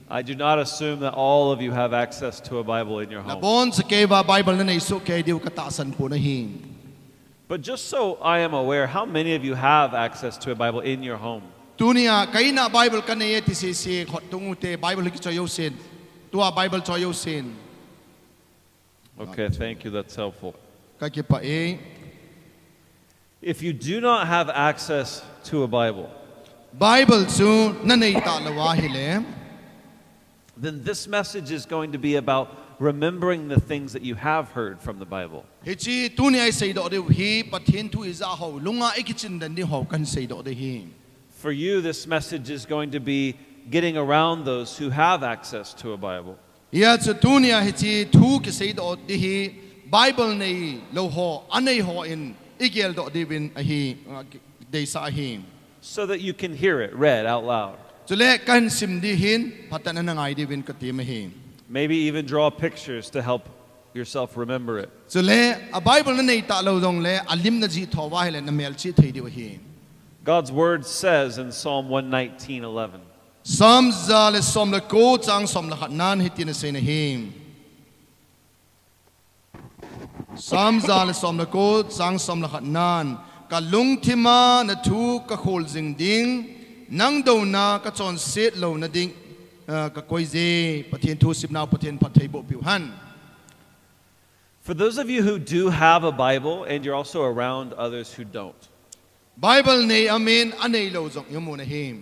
I do not assume that all of you have access to a Bible in your home. Nabonchauva Bible nanei soh kei diu katahsan pon ahi. But just so I am aware, how many of you have access to a Bible in your home? Tunia, ka in a Bible kanei e ti sese, khut tung ute, Bible hi kichoi jousen. Tua Bible choi jousen. Okay, thank you. That's helpful. Kakipah e. If you do not have access to a Bible, Bible chu nanei talou ahile, then this message is going to be about remembering the things that you have heard from the Bible. Hiche tunia iseidoh diu hi, Pathen thu ijah ho, lunga ikichin den diu ho kahin seidoh diu ahi. For you, this message is going to be getting around those who have access to a Bible. Hijeh chun tunia hiche thu kiseidoh ding hi Bible neilou ho, anei hon igeldoh diuvin ahi, deisah ahi. So that you can hear it read out loud. Chule kahin sim ding hin phatah in nangai diuvin katem ahi. Maybe even draw pictures to help yourself remember it. Chule a Bible nanei talou jongle alim najih thou va ahile namelchih thei diu ahi. God's word says in Psalm one nineteen eleven. Psalm ja le som le ko chang som le khat nan hitin asei ahi. Psalm ja le som le ko chang som le khat nan, ka lungthim a na thu ka khol jing ding, nang douna ka chonset louna ding, eh, ka koi je, Pathen thu simnau Pathen phattheiboh peuhen. For those of you who do have a Bible and you're also around others who don't, Bible nei aum in, aneilou jong i um u ahi.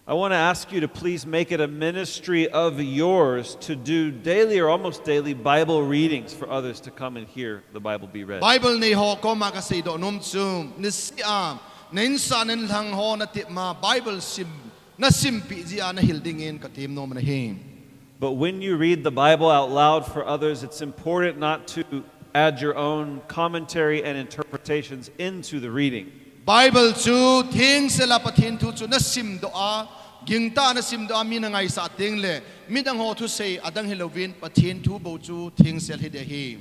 I want to ask you to please make it a ministry of yours to do daily or almost daily Bible readings for others to come and hear the Bible be read. Bible nei ho koma kaseidoh nom chu, niseh a, na insung a na inlhang ho natep ma, Bible sim, nasimpeh jia nahil dingin katem nom ahi. But when you read the Bible out loud for others, it's important not to add your own commentary and interpretations into the reading. Bible chu thengsel a Pathen thu chu nasimdoh a, gingtah a nasimdoh a, mi nangaisah tengle, midang ho thusei adang hilouvin, Pathen thu bou chu thengsel hiding ahi.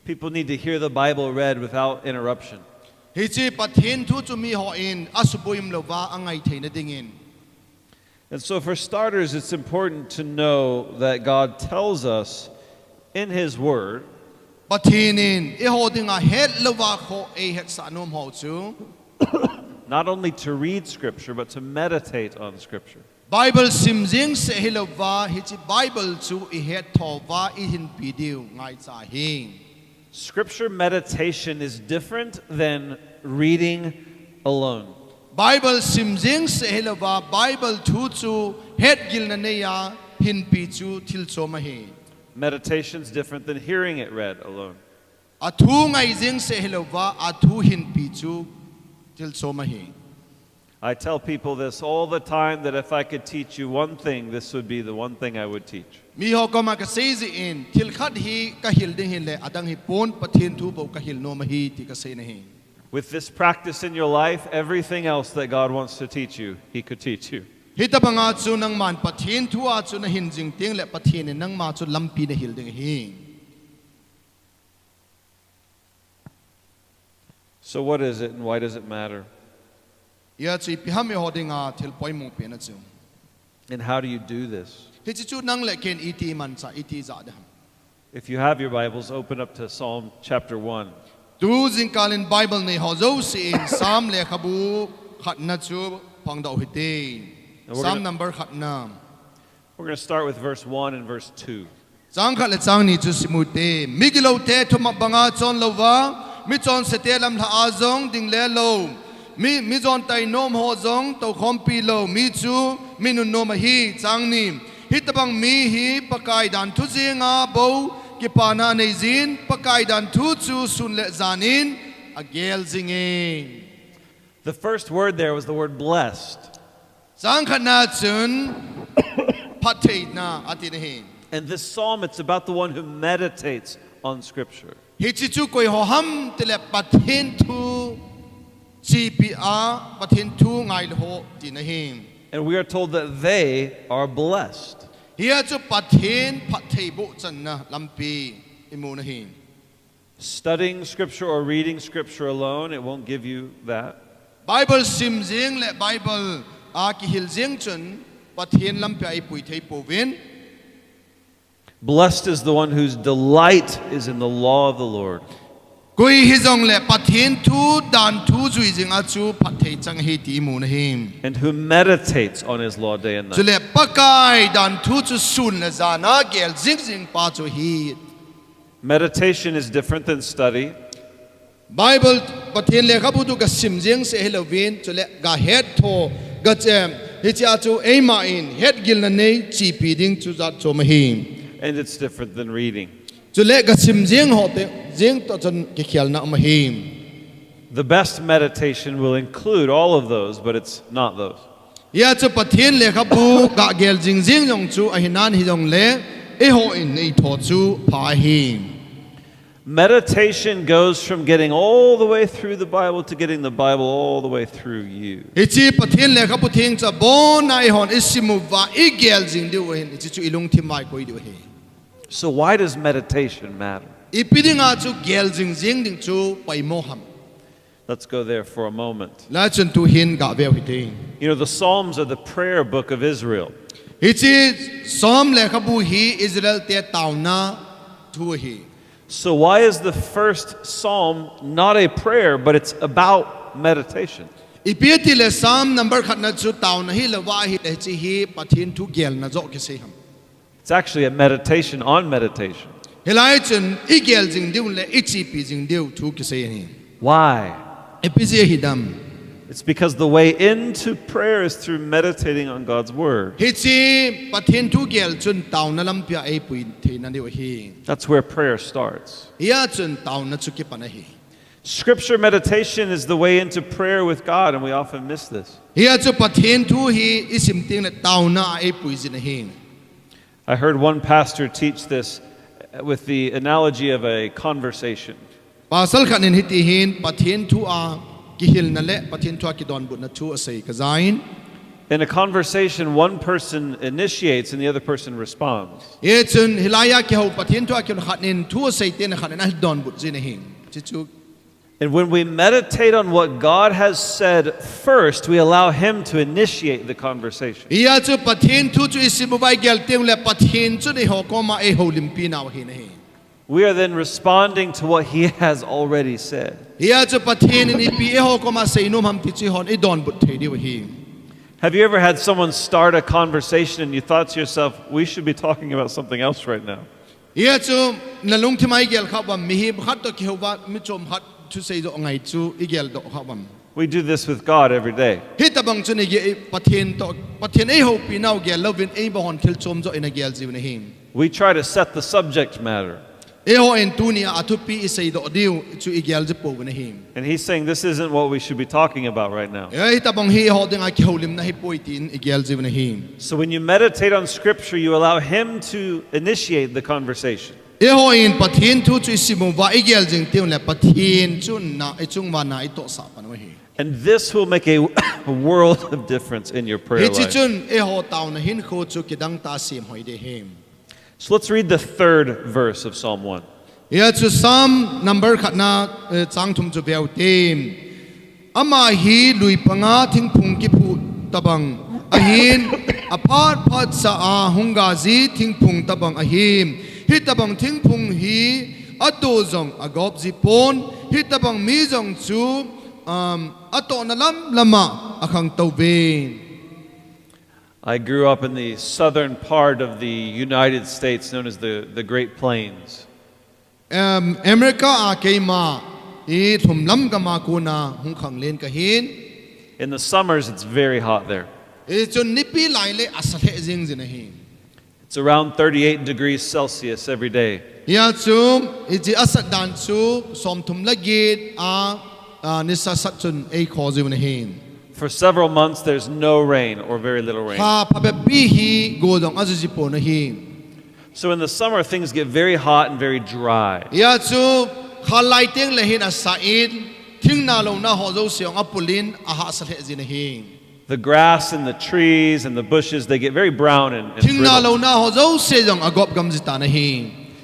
People need to hear the Bible read without interruption. Hiche Pathen thu chu mihon asuboim louva angai theina dingin. And so, for starters, it's important to know that God tells us in His Word Pathen in eiho dinga hetlouva kho eihetsah nom ho chu not only to read Scripture, but to meditate on Scripture. Bible sim jeng seh hilouva, hiche Bible chu ihet thouva ihinpi diu ngaicha ahi. Scripture meditation is different than reading alone. Bible sim jeng seh hilouva, Bible thu chu hetgilna neiya hinpi chu thil chom ahi. Meditation is different than hearing it read alone. Athu ngai jeng seh hilouva, athu hinpi chu thil chom ahi. I tell people this all the time, that if I could teach you one thing, this would be the one thing I would teach. Miho koma kasei jin, thil khat hi kahil ding hile, adang hipon, Pathen thu bou kahil nom ahi ti kaseina ahi. With this practice in your life, everything else that God wants to teach you, He could teach you. Hitobanga chu nangman Pathen thua chu nahin jing tengle Pathen in nangma chu lampi nahil ding ahi. So, what is it and why does it matter? Hijeh chun ipi ham eiho dinga thil poimo pen a chu. And how do you do this? Hiche chu nang le ken iti mancha, iti ja ding ham. If you have your Bibles, open up to Psalm chapter one. Tu jingkal in Bible nei ho jouse in Psalm lekhabu khatna chu phongdoh hite. Psalm number khatna. We're going to start with verse one and verse two. Chang khat le chang ni chu sim u hite. Migilou te thumop banga chon louva, michonse te lamlha a jong ding le lou, mi, mijon tainom ho jong toukhompi lou, mi chu mi nunnom ahi. Chang ni. Hitobang mi hi Pakai danthu jenga bou kipana anei jin, Pakai danthu chu sun le jan in agel jinge. The first word there was the word blessed. Chang khatna chun phattheina atina ahi. And this psalm, it's about the one who meditates on Scripture. Hiche chu koi ho ham tile Pathen thu chepi a, Pathen thu ngailou ho tina ahi. And we are told that they are blessed. Hia chu Pathen phattheiboh channa lampi imuna ahi. Studying Scripture or reading Scripture alone, it won't give you that. Bible sim jeng le Bible a kihil jeng chun Pathen lampia eipui thei pouvin. Blessed is the one whose delight is in the law of the Lord. Koi hijongle Pathen thu danthu jui jinga chu phatthei chang ahi ti imuna ahi. And who meditates on his law day and night. Chule Pakai danthu chu sun le jana gel jing jing pa chu ahi. Meditation is different than study. Bible Pathen lekhabu chu gasim jeng seh hilouvin, chule gahet tho, gachem, hichea chu eima in hetgilna nei chepi ding chu jat chom ahi. And it's different than reading. Chule gasim jeng ho te, jeng toh chun kikhelna um ahi. The best meditation will include all of those, but it's not those. Hia chu Pathen lekhabu gagel jing jing jong chu ahi nan hijongle, eihon eitho chu pha ahi. Meditation goes from getting all the way through the Bible to getting the Bible all the way through you. Hiche Pathen lekhabu theng chu abona eihon isim uva igel jing diu ahin, hiche chu ilungthim a ikoi diu ahi. So why does meditation matter? Ipi dinga chu gel jing jing ding chu poimo ham? Let's go there for a moment. Lai chun tuhin gaveu hite. You know, the Psalms are the prayer book of Israel. Hiche Psalm lekhabu hi Israel te taona thu ahi. So why is the first Psalm not a prayer, but it's about meditation? Ipi tile Psalm number khatna chu taona hilouva ahile hiche hi Pathen thu gelna joh kisei ham? It's actually a meditation on meditation. Hilai chun igel jing diu le ichepi jing diu thu kisei ahi. Why? Ipi jeh hidam? It's because the way into prayer is through meditating on God's Word. Hiche Pathen thu gel chun taona lampia eipui theina diu ahi. That's where prayer starts. Hia chun taona chu kipan ahi. Scripture meditation is the way into prayer with God, and we often miss this. Hia chu Pathen thu hi isim tengle taona a eipui jin ahi. I heard one pastor teach this with the analogy of a conversation. Pastor khat in hitihin Pathen thu a kihilna le Pathen thu a kidonbutna thu asei kajan. In a conversation, one person initiates and the other person responds. Hichun hilai a kihou Pathen thu a kihou khat in thu asei tengle khat in adonbut jin ahi. Hichu And when we meditate on what God has said first, we allow Him to initiate the conversation. Hia chu Pathen thu chu isim uva igel teng le Pathen chun eiho koma eihoulimpi nau ahi nahi. We are then responding to what He has already said. Hia chu Pathen in ipi eiho koma seinom ham ti chu eihon idonbut thei diu ahi. Have you ever had someone start a conversation and you thought to yourself, "We should be talking about something else right now"? Hia chu nalungthim a igel kha uvam, mihem khat toh kihouva, mi chom khat thusei joh ngai chu igel doh kha uvam. We do this with God every day. Hitobang chun ige, Pathen toh, Pathen eihoupi nau gel louvin eibahon thil chom joh ina gel jiu nahi. We try to set the subject matter. Eihon tunia athupi isei doh diu chu igel ji pouve nahi. And he's saying, "This isn't what we should be talking about right now." Hitobang hi eiho dinga kihoulimna hipoi tin igel jiu nahi. So when you meditate on scripture, you allow him to initiate the conversation. Eihon Pathen thu chu isim uva igel jing teng le Pathen chun na ichung uva na itohsah pan u ahi. And this will make a world of difference in your prayer life. Hiche chun eiho taona hinkho chu kidang tah a semhoi ding ahi. So let's read the third verse of Psalm one. Hia chu Psalm number khatna, eh, chang thum chu veu te. Ama hi lui panga thingphung kiphuh tobang ahin, aphat phat cha a hung gaji thingphung tobang ahi. Hitobang thingphung hi ato jong agop ji pon, hitobang mi jong chu, um, atohna lam lama akhangtou ve. I grew up in the southern part of the United States, known as the, the Great Plains. Em, America a keima ilhum lam gama kona hung khanglen kahin. In the summers, it's very hot there. Hichun nipi lai le asa lheh jing jin ahi. It's around thirty-eight degrees Celsius every day. Hia chu, hiche asat dan chu, somthum le get a, a, nisa sat chun eikhoh jiu nahi. For several months, there's no rain or very little rain. Lha phabep pi hi go jong aji ji pon ahi. So in the summer, things get very hot and very dry. Hia chu, khalai teng le hin asa in, thingna louna ho jouse jong apul in, ahahsa lheh jin ahi. The grass and the trees and the bushes, they get very brown and, and brittle. Thingna louna ho jouse jong agop gam ji tan ahi.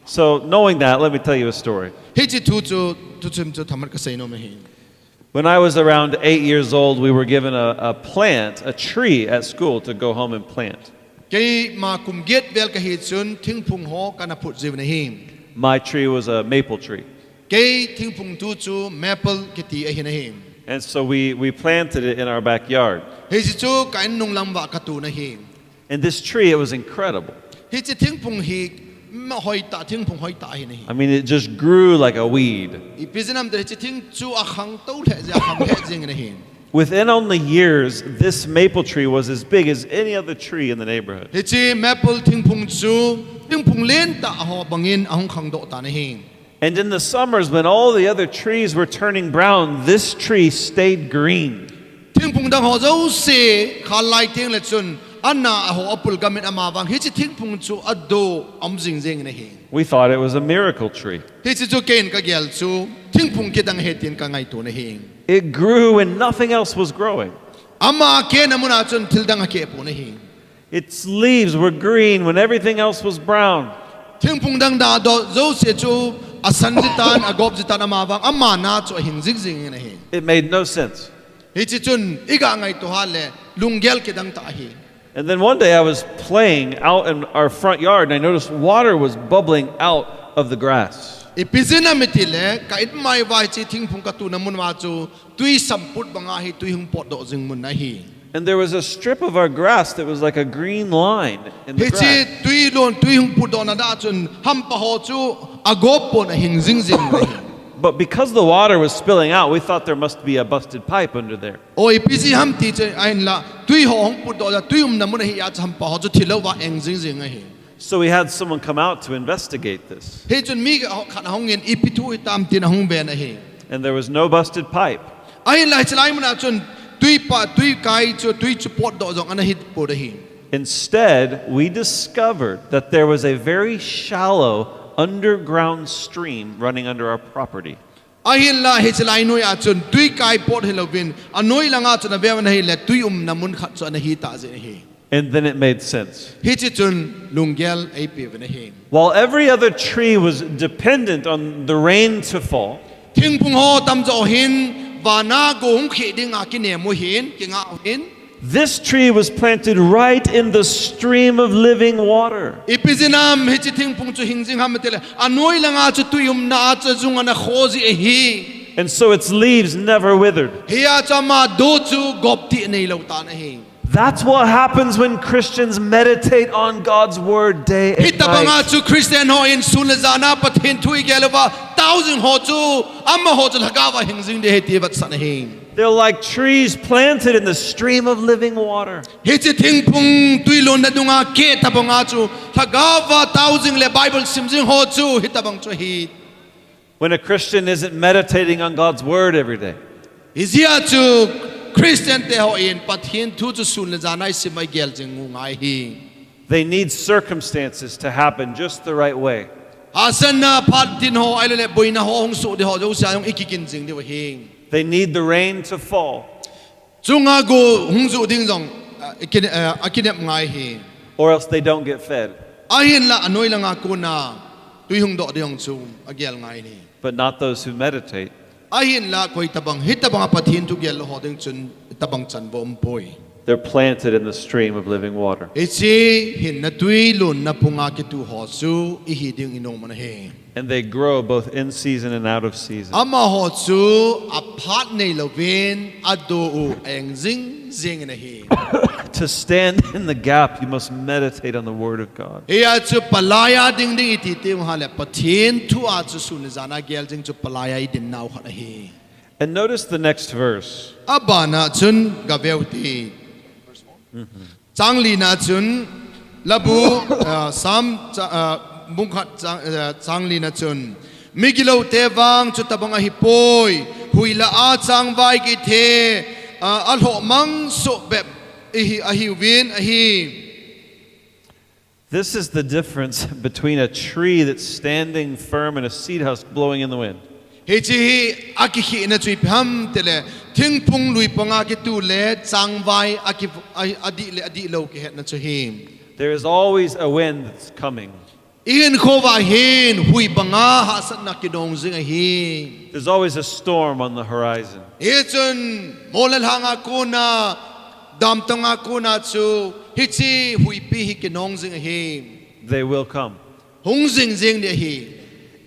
So, knowing that, let me tell you a story. Hiche thu chu, thuchim chu themkhat kasei nom ahi. When I was around eight years old, we were given a, a plant, a tree at school to go home and plant. Keima kum get vel kahi chun thingphung ho kana phut jiu nahi. My tree was a maple tree. Kei thingphung tu chu maple kiti ahi nahi. And so we, we planted it in our backyard. Hiche chu ka in nung lam uva katu nahi. And this tree, it was incredible. Hiche thingphung hi, ma hoitah, thingphung hoitah ahi nahi. I mean, it just grew like a weed. Ipi jeh inem itile hiche thing chu akhangtou lheh jeng, akhang lheh jeng in ahi. Within only years, this maple tree was as big as any other tree in the neighborhood. Hiche maple thingphung chu, thingphung lentah ho bangin ahung khangdoh tan ahi. And in the summers, when all the other trees were turning brown, this tree stayed green. Thingphung dang ho jouse, khalai teng le chun, ana a ho apul gam in ama vang, hiche thingphung chu ado um jing jeng in ahi. We thought it was a miracle tree. Hiche chu kei in kagel chu, thingphung kidang ahi tin kangaito nahi. It grew when nothing else was growing. Ama akehna muna chun thil dang akeh pon ahi. Its leaves were green when everything else was brown. Thingphung dang dang doh jouse chu asan ji tan, agop ji tan ama vang, ama na chu ahing jing jing in ahi. It made no sense. Hiche chun iga ngaito hale lunggel kidang tah ahi. And then one day I was playing out in our front yard and I noticed water was bubbling out of the grass. Ipi jeh inem itile ka in mai uva hiche thingphung katuna mun uva chu twi samput banga hi twi hung potdoh jing mun ahi. And there was a strip of our grass that was like a green line in the grass. Hiche twi lon, twi hung potdohna dang chun hampa ho chu agop pon ahing jing jing in ahi. But because the water was spilling out, we thought there must be a busted pipe under there. O ipi jeh ham ti chu ahinla, twi ho hung potdoh a, twi umna mun ahi a chu hampa ho chu thil louva eng jing jing ahi. So we had someone come out to investigate this. Hichun mi khat ahung in ipi thu hitam tin ahung ven ahi. And there was no busted pipe. Ahinla hiche lai muna chun twi pa, twi kai chu, twi chu potdoh jong ana hipon ahi. Instead, we discovered that there was a very shallow underground stream running under our property. Ahinla hiche lai noiya chun twi kai pot hilouvin, anoi langa chun aveu vin ahile twi umna mun khat chu ana hi tah jeh ahi. And then it made sense. Hiche chun lunggel eipe uvin ahi. While every other tree was dependent on the rain to fall, Thingphung ho tamjo hin, vana go hung khih dinga kinem u hin, kinga u hin. This tree was planted right in the stream of living water. Ipi jeh ham hiche thingphung chu hing jing ham itile, anoi langa chu tui umna a chu ajung ana kho ji ahi. And so its leaves never withered. Hia chu ama do chu gop ti neilou tan ahi. That's what happens when Christians meditate on God's word day and night. Hitobanga chu Christian hon sun le jana Pathen thu igel uva, tao jing ho chu, amaho chu lhagaova hing jing ding ahi ti vetsahna ahi. They're like trees planted in the stream of living water. Hiche thingphung tui lonna dunga keh tobanga chu, lhagaova tao jing le Bible sim jing ho chu, hitobang chu ahi. When a Christian isn't meditating on God's word every day, Hijeh a chu Christian te hon Pathen thu chu sun le jana isim a igel jing u ngai ahi. They need circumstances to happen just the right way. Hahsatna phat tin ho, ahilouleh boina ho hung soh ding ho jouse a jong ikikin jing diu ahi. They need the rain to fall. Chunga go hung ju ding jong, ah, ikin-, ah, akinep ngai ahi. Or else they don't get fed. Ahinla anoi langa kona tui hung doh ding jong chu agel ngai ahi. But not those who meditate. Ahinla koi tobang, hitobanga Pathen thu gel lou ho ding chun tobang chan bou umpoi. They're planted in the stream of living water. Hiche hinna tui lonna phunga kitu ho chu ihi ding inom u ahi. And they grow both in season and out of season. Amaho chu aphat neilouvin ado u eng jing jing in ahi. To stand in the gap, you must meditate on the word of God. Hia chu palai a ding ding iti teng uleh Pathen thu a chu sun le jana gel jing chu palai a idin nau khat ahi. And notice the next verse. Abana chun gaveu hite. Chang lina chun, Labu, ah, Sam, cha-, ah, bung khat chang, ah, chang lina chun, migilou te vang chutobang ahipoi, huila a changvai kit the, ah, alhohmang soh bep ihi, ahiuvin ahi. This is the difference between a tree that's standing firm and a seed husk blowing in the wind. Hiche hi akikhehna chu ipi ham itile, thingphung lui panga kitu le changvai aki-, a, adih le adihlou kihetna chu ahi. There is always a wind that's coming. Ihinkho uva hin hui banga hahsatna kinong jing ahi. There's always a storm on the horizon. Hichun mol le lhanga kona, damtonga kona chu hiche huipi hi kinong jing ahi. They will come. Hung jing jing ding ahi.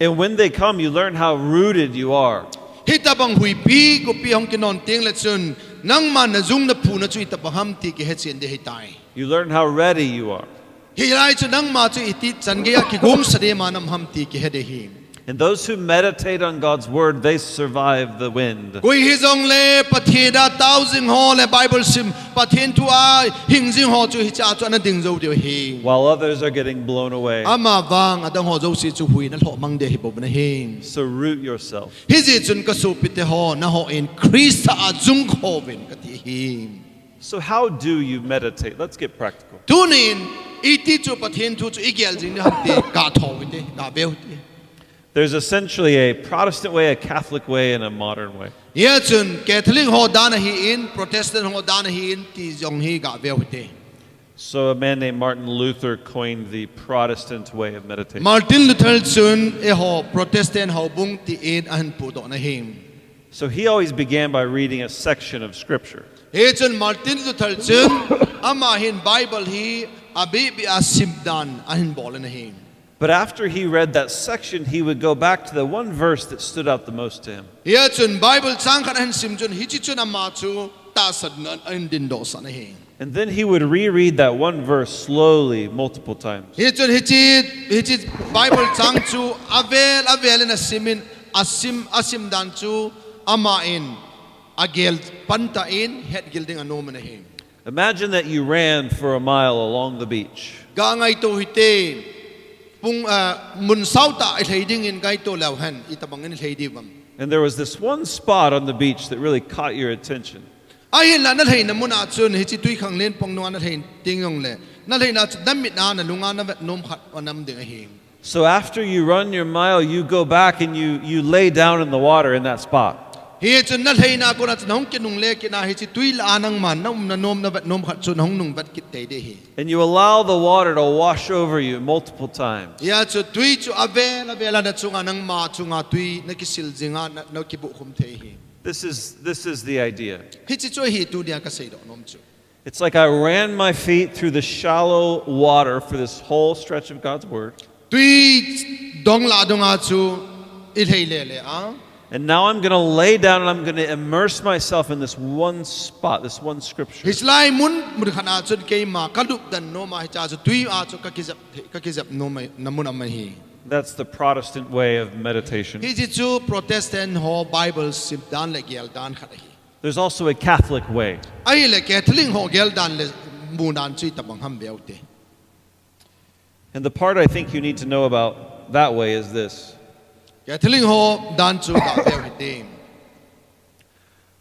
And when they come, you learn how rooted you are. Hitobang huipi kopi hung kinon teng le chun, nangma najung naphuna chu itobang ham ti kihechen ding ahitai. You learn how ready you are. Hilai chu nangma chu iti chan geiya kigongsa ding ma nam ham ti kihe ding ahi. And those who meditate on God's word, they survive the wind. Koi hijongle Pathen a tao jing ho le Bible sim, Pathen thu a hing jing ho chu hichea chu ana ding jou diu ahi. While others are getting blown away. Amavang adang ho jouse chu huiyin alhohmang ding ahi bou ahi. So root yourself. Hijeh chun kasopite ho, nahon Christa a jungkhouvin kati ahi. So how do you meditate? Let's get practical. Tunin, iti chu Pathen thu chu igel jing ding ham ti, gathou hite, gaveu hite. There's essentially a Protestant way, a Catholic way, and a modern way. Hia chun Catholic ho dan ahin, Protestant ho dan ahin ti jong hi gaveu hite. So a man named Martin Luther coined the Protestant way of meditation. Martin Luther chun eiho Protestant houbung tin ahin pudoh na ahi. So he always began by reading a section of scripture. Hichun Martin Luther chun amahin Bible hi abihbih a simdan ahin bol in ahi. But after he read that section, he would go back to the one verse that stood out the most to him. Hichun Bible chang khat ahin sim chun hiche chun ama chu tahsannan ahin dingdoh sah in ahi. And then he would reread that one verse slowly multiple times. Hichun hiche, hiche Bible chang chu avel avel in asim in, asim, asimdan chu aman agel pan tan hetgil ding anom in ahi. Imagine that you ran for a mile along the beach. Gangaito hite, pung, ah, mun sao tah ilhai dingin ngaito leu hen, itobang in ilhai diu vem. And there was this one spot on the beach that really caught your attention. Ahinla nalhaina muna chun hiche twikhanglen pang nunga nalhai teng jongle, nalhaina chu namitna nalunga navet nom khat ana um ding ahi. So after you run your mile, you go back and you, you lay down in the water in that spot. Hichun nalheina kona chu nahung kinungle kit na hiche tui lah a nangman naumna nom navet nom khat chu nahung nungvet kit tei ding ahi. And you allow the water to wash over you multiple times. Hia chu tui chu avel avel a nachunga nangma chunga tui nakisil jinga na, nakibuh khum thei ahi. This is, this is the idea. Hiche chu ahi tunia kaseidoh nom chu. It's like I ran my feet through the shallow water for this whole stretch of God's Word. Tui dong lah dunga chu ilhei lele a. And now I'm going to lay down and I'm going to immerse myself in this one spot, this one scripture. Hichelai mun mun khat a chun keima kalup dan nom a hichea chu tui a chu kakijep thei, kakijep nom a, na mun ahi. That's the Protestant way of meditation. Hiche chu Protestant ho Bible sim dan le gel dan khat ahi. There's also a Catholic way. Ahile Catholic ho gel dan le mu dan chu itobang ham veu te. And the part I think you need to know about that way is this. Catholic ho dan chu ga veu hite.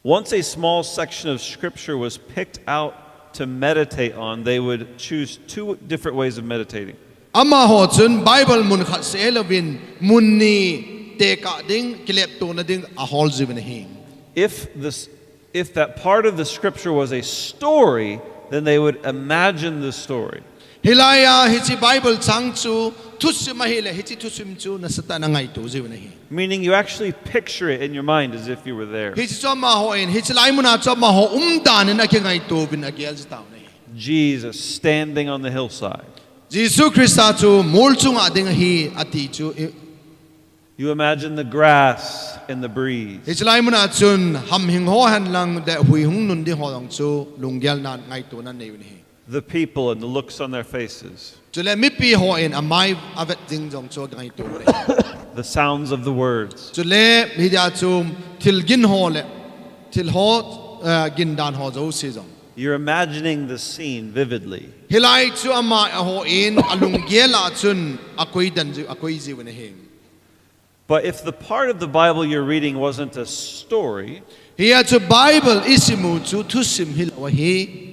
Once a small section of scripture was picked out to meditate on, they would choose two different ways of meditating. Amaho chun Bible mun khat seh louvin mun ni tekah ding, kileptona ding ahol jiuvin ahi. If this, if that part of the scripture was a story, then they would imagine the story. Hilai a hiche Bible chang chu thusim ahile hiche thusim chu nasatah in angaito jiuvin ahi. Meaning you actually picture it in your mind as if you were there. Hiche chu amaho in, hichelai mun a chu amaho umdan in akingaito uvin agel ji tauvin ahi. Jesus standing on the hillside. Jesu Christa chu mol chunga ding ahi ati chu i- You imagine the grass and the breeze. Hichelai mun a chun hamhing ho henlang le hui hung nun ding ho jong chu lunggel nan ngaito nan nei uvin ahi. The people and the looks on their faces. Chule mipi ho in amai avet ding jong chu ngaito uvin ahi. The sounds of the words. Chule hitia chu thil gin ho le thil ho, eh, gin dan ho jouse jong. You're imagining the scene vividly. Hilai chu amaho in alunggel a chun akoi dan jiu, akoi jiuvin ahi. But if the part of the Bible you're reading wasn't a story, Hia chu Bible isim u chu thusim hilou ahi.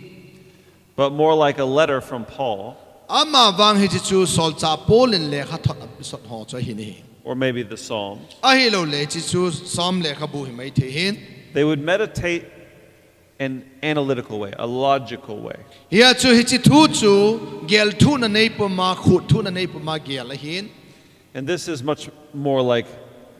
but more like a letter from Paul, Amavang hiche chu solchah Paul in lekhathot apisot ho chu ahi in ahi. Or maybe the Psalms. Ahilouleh hiche chu Psalm lekhabu himai thei hin. They would meditate in an analytical way, a logical way. Hia chu hiche thu chu gelthuhna neipuma, khutthuhna neipuma gel ahin. And this is much more like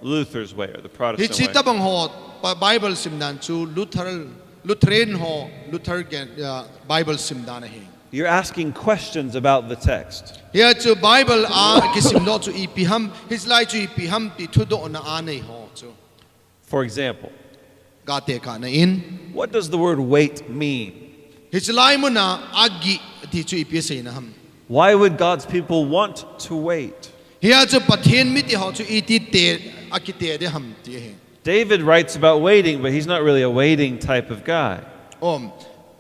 Luther's way or the Protestant Hiche way. Tobang ho pa- Bible simdan chu Luther, Lutheran ho, Luther gen, uh, Bible simdan ahi. You're asking questions about the text. Hia chu Bible a kisimdoh chu ipi ham, hichelai chu ipi ham ti thudohna anei ho chu. For example, Ga tekahna in. What does the word wait mean? Hichelai muna agih ti chu ipi aseina ham. Why would God's people want to wait? Hia chu Pathen mite ho chu iti te, akite ding ham ti ahi. David writes about waiting, but he's not really a waiting type of guy. Om,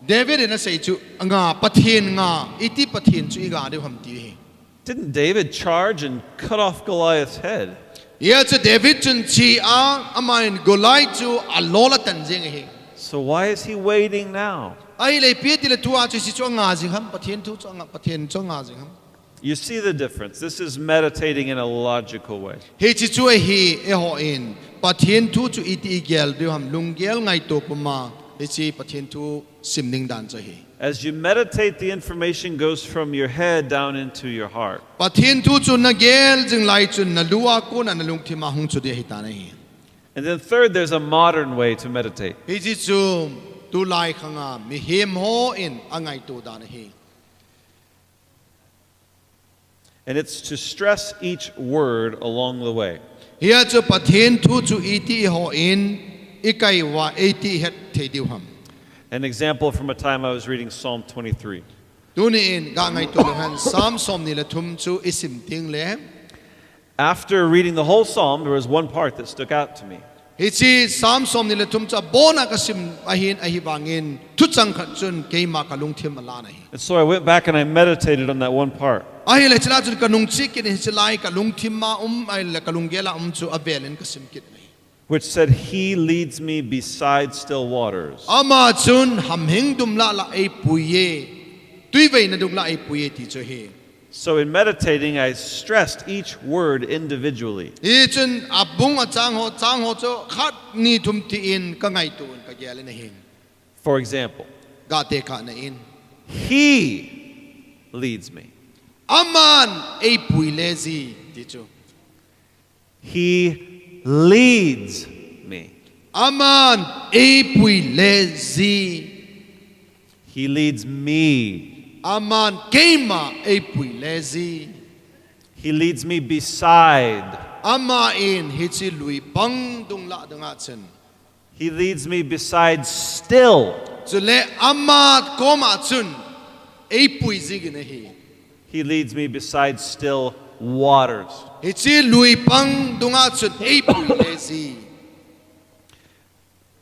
David in asei chu nga, Pathen nga, iti Pathen chu iga diu ham ti ahi. Didn't David charge and cut off Goliath's head? Hia chu David chun che a, amahin Goliath chu alol atan jeng ahi. So why is he waiting now? Ahile ipi tile tua chu hiche chu anga jing ham, Pathen thu chu anga, Pathen chu anga jing ham. You see the difference. This is meditating in a logical way. Hiche chu ahi, eiho in Pathen thu chu iti igel diu ham, lunggel ngaito puma, hiche Pathen thu sim ding dan chu ahi. As you meditate, the information goes from your head down into your heart. Pathen thu chu nagel jing lai chun nalu a kona nalungthim a hung chu ding ahitan ahi. And then third, there's a modern way to meditate. Hiche chu tulai khanga mihem hon angaito dan ahi. And it's to stress each word along the way. Hia chu Pathen thu chu iti eiho in ikai uva iti ihet thei diu ham. An example from a time I was reading Psalm twenty-three. Tuni in ga ngaito leu hen Psalm somni le thum chu isim tengle. After reading the whole Psalm, there was one part that stuck out to me. Hiche Psalm somni le thum chu abona kasim ahin ahivangin thuchang khat chun keima kalungthim alan ahi. And so I went back and I meditated on that one part. Ahile chulai chun kanung chih kit in hichelai kalungthim a um ahile kalunggel a um chu avel in kasim kit in ahi. Which said, "He leads me beside still waters." Ama chun hamhing dum lah lah eipui e. Tuiveina dung lah eipui e ti chu ahi. So in meditating, I stressed each word individually. Hichun abung achang ho, chang ho chu khat ni thum tin ka ngaito in ka gel in ahi. For example, Gah tekahna in, He leads me. Aman eipui le ji, ti chu. He leads me. Aman eipui le ji. He leads me. Aman keima eipui le ji. He leads me beside. Aman hiche lui pang dung lah ding a chun. He leads me beside still. Chule ama koma chun eipui jing in ahi. He leads me beside still waters. Hiche lui pang dung a chun eipui le ji.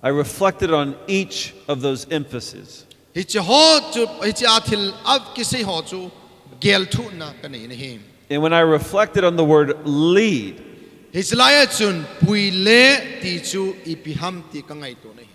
I reflected on each of those emphases. Hiche ho chu, hiche a thil a kisei ho chu gel thuna ka nei in ahi. And when I reflected on the word lead, hiche lai a chun pui le ti chu ipi ham ti ka ngaito in ahi.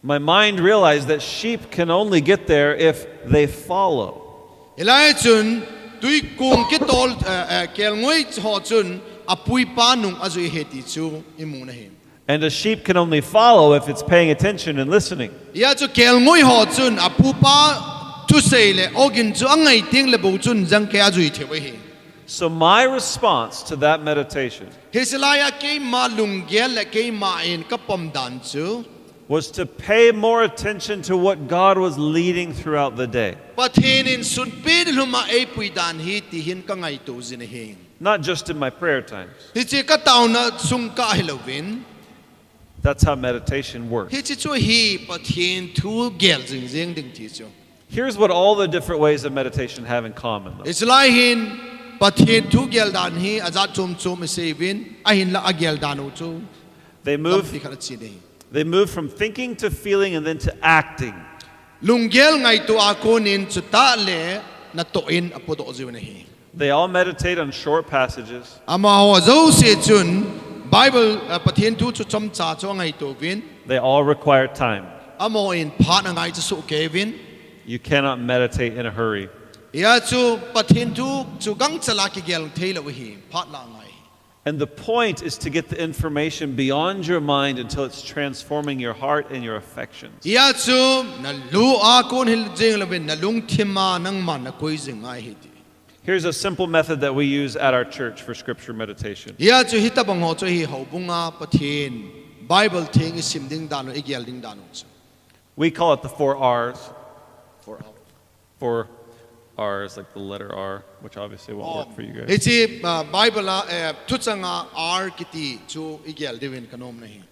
My mind realized that sheep can only get there if they follow. Hilai chun tuikung kitol, eh, eh, kelngoi ho chun apuipa nung ajui ahi ti chu imu in ahi. And a sheep can only follow if it's paying attention and listening. Hijeh chun kelngoi ho chun apupa thusei le ogin chu angai teng le bou chun jangkei a ajui thei u ahi. So my response to that meditation Hiche lai a keima lunggel le keima in ka pom dan chu was to pay more attention to what God was leading throughout the day. Pathen in sunpeh lhum a eipui dan hi ti hin ka ngaito jing in ahi. Not just in my prayer times. Hiche ka taona sung kah hilou vin. That's how meditation works. Hiche chu hi Pathen thu gel jing jing ding ti chu. Here's what all the different ways of meditation have in common, though. Hiche lai hin Pathen thu gel dan hi ajat chom chom isei uvin, ahinlah agel dan u chu They move, lampi khat ache ding. They move from thinking to feeling and then to acting. Lunggel ngaito a kon in chutah le natoh in apodoh jiu ahi. They all meditate on short passages. Amaho jouse chun Bible, uh, Pathen thu chu chomcha chu angaito uvin. They all require time. Amaho in phat angaicha soh kei uvin. You cannot meditate in a hurry. Hijeh chun Pathen thu chu gangchal a kigel theilou ahi, phat la angai. And the point is to get the information beyond your mind until it's transforming your heart and your affections. Hijeh chun nalung a kon hil jing louvin nalungthim a nangman nakoi jing ngai ahi ti. Here's a simple method that we use at our church for scripture meditation. Hijeh chun hitobang ho chu hi houbung a Pathen Bible theng isim ding dan u, igel ding dan u chu. We call it the four R's. Four R's. Four R's, like the letter R, which obviously won't work for you guys. Hiche, uh, Bible a, eh, thuchang a R kiti chu igel diuvin kanom in ahi.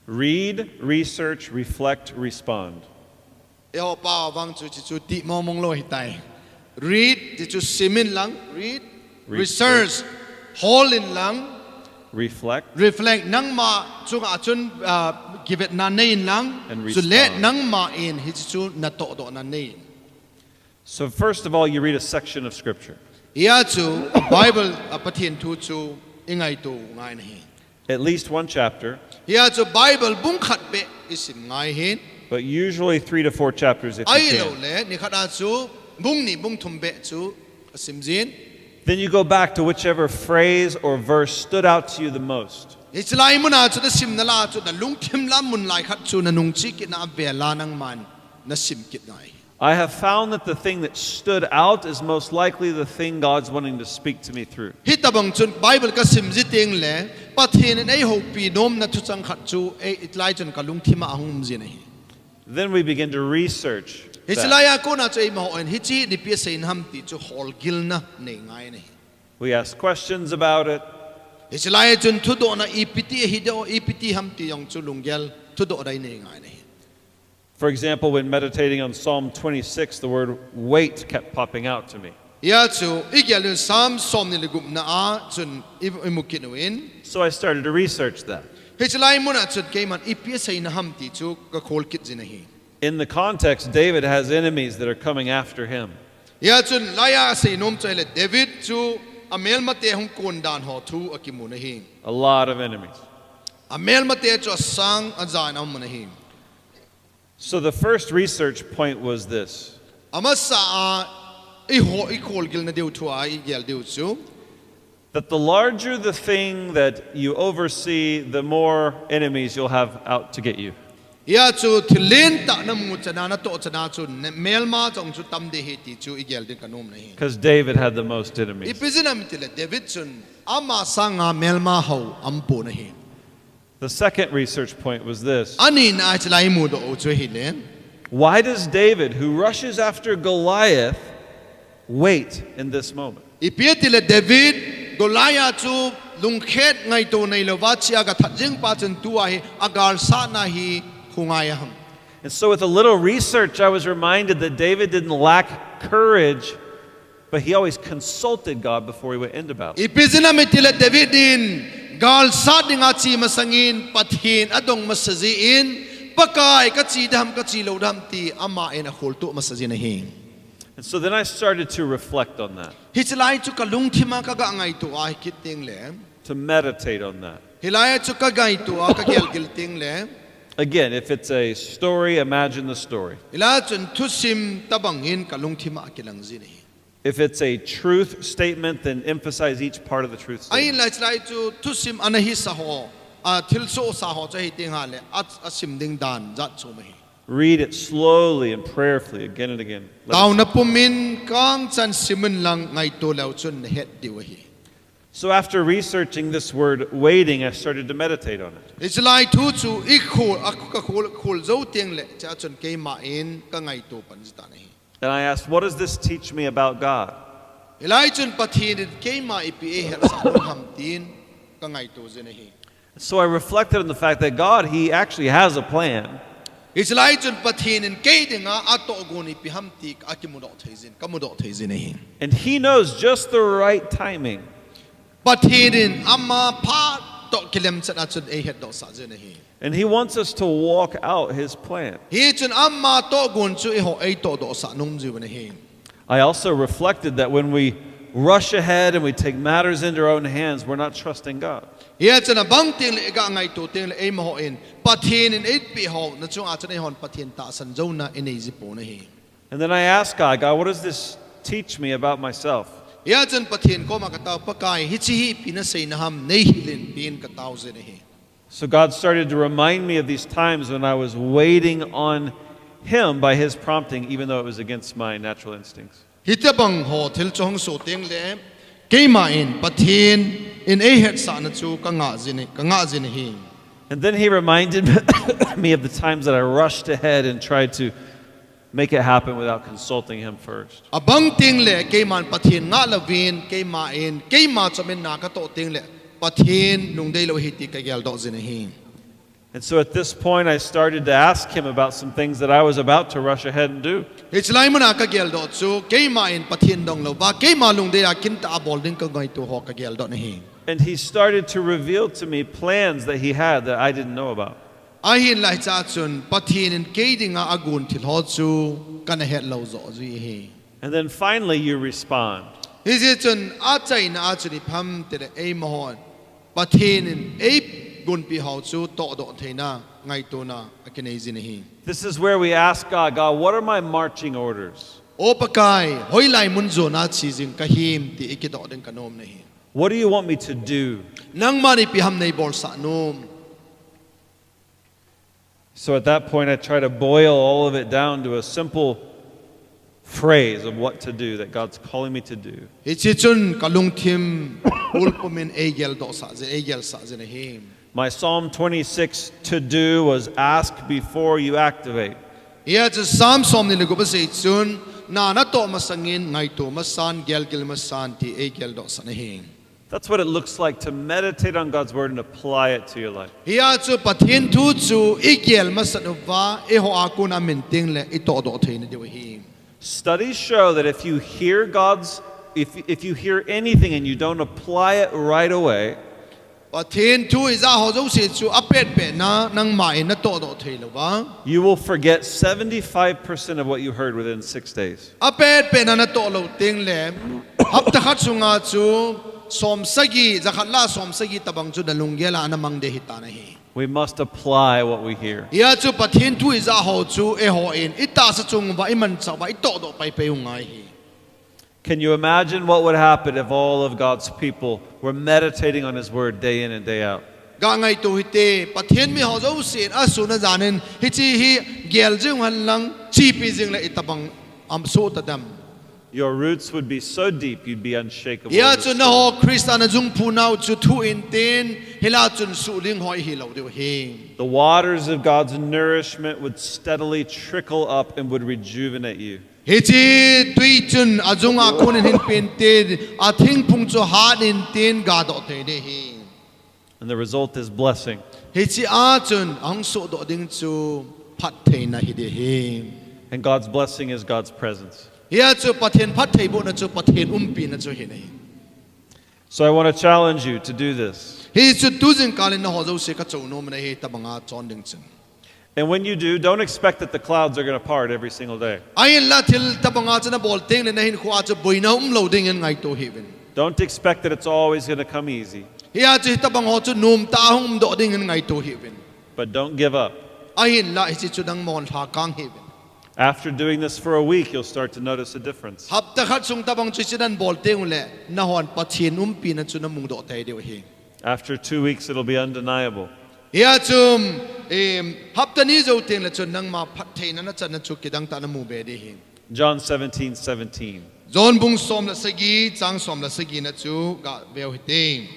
Read, research, reflect, respond. Eiho pao vang chu hiche chu ti mong mong lou ahitai. Read, ti chu sim in lang, read, research, hol in lang, reflect, nangma chunga chun, ah, kivetna nei in lang, chule nangma in hiche chu natohdohna nei in. So first of all, you read a section of scripture. Hijeh chun Bible a Pathen thu chu ingaito ngai in ahi. At least one chapter. Hijeh chun Bible bung khat beh isim ngai in. But usually three to four chapters if you can. Ahilouleh nikhat a chu bung ni bung thum beh chu kasim jin. Then you go back to whichever phrase or verse stood out to you the most. Hiche lai mun a chu nasim nalai a chu nalungthim lam mun lai khat chu nanung chekit na avel a nangman nasim kit ngai. I have found that the thing that stood out is most likely the thing God's wanting to speak to me through. Hitobang chun Bible kasim ji teng le, Pathen in eihoupi nomna thuchang khat chu, eh, hiche lai chun kalungthim a ahung um jin ahi. Then we begin to research that. Hiche lai a kon a chu eima hon hiche hi ipi asei na ham ti chu holgilna nei ngai in ahi. We ask questions about it. Hiche lai chun thudohna ipi ti ahi diu, ipi ti ham ti jong chu lunggel thudohna inei ngai in ahi. For example, when meditating on Psalm twenty-six, the word wait kept popping out to me. Hijeh chun igel in Psalm somni le gupna a chun i, imu kit uvin. So I started to research that. Hiche lai mun a chun keiman ipi asei na ham ti chu kakhol kit jin ahi. In the context, David has enemies that are coming after him. Hijeh chun lai a asei nom chu ahile David chu amelmate hung kon dan ho thu akimun ahi. A lot of enemies. Amelmate chu asang aja in amun ahi. So the first research point was this. Amasa a Eiho, i kholgilna diu thua i gel diu chu. That the larger the thing that you oversee, the more enemies you'll have out to get you. Hia chu thil lentah na mu chana, na toh chana chu ne-, melma chong chu tam ding ahi ti chu i gel ding ka nom na hi. Because David had the most enemies. Ipi jeh ham itile David chun ama sanga melma hao aumpon ahi. The second research point was this. Anina a hichelai i mudoh u chu ahile. Why does David, who rushes after Goliath, wait in this moment? Ipi tile David, Goliath chu lungkhet ngaito neilouva chia gathat jing pa chun tua hi agalsatna hi hungai a ham. And so, with a little research, I was reminded that David didn't lack courage, but he always consulted God before he went into battle. Ipi jeh ham itile David in galsat dinga che masangin Pathen adong masa jin, Pakai, ka che ding ham, ka che lou ding ham ti aman akholtoh masa jin ahi. And so then I started to reflect on that, Hichelai chu ka lungthima ka ga ngaito a hi kit tengle, to meditate on that. Hilai chu ka ngaito a ka gelgil tengle. Again, if it's a story, imagine the story. Hilai chun thusim tobang in ka lungthima akilang jin ahi. If it's a truth statement, then emphasize each part of the truth statement. Ahinla hichelai chu thusim ana hisa ho, a thilsoh sa ho chu ahi tengle, a, asim ding dan jat chu ahi. Read it slowly and prayerfully again and again. Let us Taona pumin kangchan simun lang ngaito leu chun nahet diu ahi. So after researching this word waiting, I started to meditate on it. Hichelai thu chu i khol, a, ka khol, khol jou tengle, chua chun keiman ka ngaito pan jing tan ahi. And I asked, "What does this teach me about God?" Hilai chun Pathen in keima ipi eihetsah nom ham tin ka ngaito jin ahi. So I reflected on the fact that God, he actually has a plan. Hichelai chun Pathen in kei dinga atohgon ipi ham ti akimudoh thei jin, ka mudoh thei jin ahi. And he knows just the right timing. Pathen in ama phat toh kilemchet a chun eihetdohsah jin ahi. And he wants us to walk out his plan. Hichun ama tohgon chu eiho eitohdohsah nom jiu ahi. I also reflected that when we rush ahead and we take matters into our own hands, we're not trusting God. Hichun abang tengle i ga ngaito tengle eima hon Pathen in eipeh hou na chunga chun eihon Pathen tahsan jouna inei ji pon ahi. And then I asked God, "God, what does this teach me about myself?" Hichun Pathen koma ka tao, Pakai, hiche hi ipi nasei na ham, neihil in tin ka tao jin ahi. So God started to remind me of these times when I was waiting on him by his prompting, even though it was against my natural instincts. Hitobang ho thil chu hung soh tengle, keiman Pathen in eihetsahna chu ka ngah jin, ka ngah jin ahi. And then he reminded me of the times that I rushed ahead and tried to make it happen without consulting him first. Abang tengle keiman Pathen ngah louvin, keiman, keima chomin na ka toh tengle, Pathen lungdei lou ahi ti ka geldoh jin ahi. And so at this point, I started to ask him about some things that I was about to rush ahead and do. Hichelai muna ka geldoh chu, keiman Pathen dong louva, keima lungdei a kintah a bol ding ka ngaito ho ka geldoh na ahi. And he started to reveal to me plans that he had that I didn't know about. Ahinla hichea chun Pathen in kei dinga agon thil ho chu kana het lou joh ji ahi. And then finally you respond. Hijeh chun achaina a chun ipi ham tile eima hon Pathen in eigonpeh ho chu tohdoh theina, ngaitona akinei jin ahi. This is where we ask God, "God, what are my marching orders?" O Pakai, hoilai mun jona che jing ka him ti i kidoh ding ka nom na ahi. What do you want me to do? Nangman ipi ham neibolsah nom? So at that point, I try to boil all of it down to a simple phrase of what to do that God's calling me to do. Hiche chun ka lungthim ulpumin eigeldohsah jin, eigelsah jin ahi. My Psalm twenty-six to do was ask before you activate. Hiche Psalm somni le gup a sei chun, na natoh masangin ngaito masan, gelgil masan ti eigeldohsah na ahi. That's what it looks like to meditate on God's word and apply it to your life. Hiche Pathen thu chu igel masat uva, eiho a kona amin tengle itohdoh theina diu ahi. Studies show that if you hear God's, if, if you hear anything and you don't apply it right away, Pathen thu ijat ho jouse chu apetpetna nangman natohdoh thei louva, you will forget seventy-five percent of what you heard within six days. Apetpetna natoh lou tengle, hapta khat sunga chu somsagi, jakhat lah somsagi tobang chu nalunggel a namang ding ahitan ahi. We must apply what we hear. Hiche Pathen thu ijat ho chu eihon itahsa chung uva, imanchah uva itohdoh paipai u ngai ahi. Can you imagine what would happen if all of God's people were meditating on His Word day in and day out? Ga ngaito hite, Pathen mi ho jousen asun ajan in hiche hi gel jing hen lang, chepi jing le itobang um soh tadem. Your roots would be so deep you'd be unshakable. Hia chu naho Christa najung phu nau chu thuh intin, hilai chun suhling hoi hilou diu ahi. The waters of God's nourishment would steadily trickle up and would rejuvenate you. Hiche tui chun ajunga khun in hin pen tin, athingphung chu hat intin gadoh thei ding ahi. And the result is blessing. Hiche a chun ahung sohdoh ding chu phattheina hi ding ahi. And God's blessing is God's presence. Hia chu Pathen phattheibohna chu Pathen umpina chu ahi. So I want to challenge you to do this. Hichu tujingkal in naho jouse kachonnom ahi, tobanga chon ding chun. And when you do, don't expect that the clouds are going to part every single day. Ahinla thil tobanga chu nabol teng le nahinkhoa chu boina umlou dingin ngaito hih uvin. Don't expect that it's always going to come easy. Hia chu hitobang ho chu nomtah a hung umdoh dingin ngaito hih uvin. But don't give up. Ahinla hiche chu nangman lhakang hih uvin. After doing this for a week, you'll start to notice a difference. Hapta khat sung tobang chu hiche nabol teng ule, nahon Pathen umpina chu namudoh thei diu ahi. After two weeks, it'll be undeniable. Hia chu, em, hapta ni jou teng le chun nangma phattheina nachanna chu kidang tah a namu be ding ahi. John seventeen seventeen. John bung som le sagi, chang som le sagi na chu gaveu hite.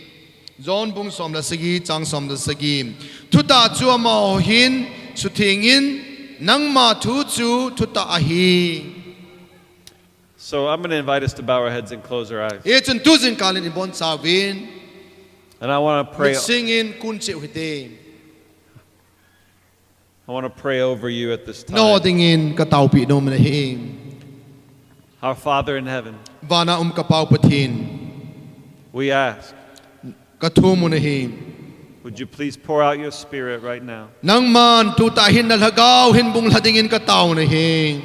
John bung som le sagi, chang som le sagi. Thutah chu amaho hin sutheng in, nangma thu chu thutah ahi. So I'm going to invite us to bow our heads and close our eyes. Hichun tujingkal in ibonchauvin. And I want to pray. Lungsetna in kon cheh u hite. I want to pray over you at this time. Nangho dingin kataopeh nom in ahi. Our Father in heaven, vana um ka Pau Pathen, we ask, kathum u ahi. Would you please pour out your Spirit right now? Nangman tutah hin nalhagao hin bung lha dingin katao u ahi.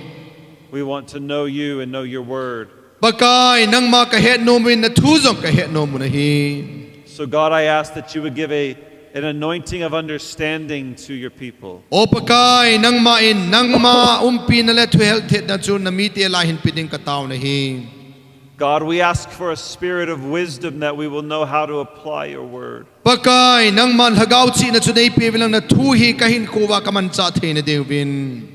We want to know you and know your word. Pakai, nangma kahet nom in nathu jong kahet nom u ahi. So God, I ask that you would give a, an anointing of understanding to your people. O Pakai, nangma in, nangma umpina le thuhel thetna chu namite lah a hin pe ding katao u ahi. God, we ask for a spirit of wisdom that we will know how to apply your word. Pakai, nangman lhagao chihna chu neipeh uvin lang nathu hi kahinkhoa kamanchah theina diuvin.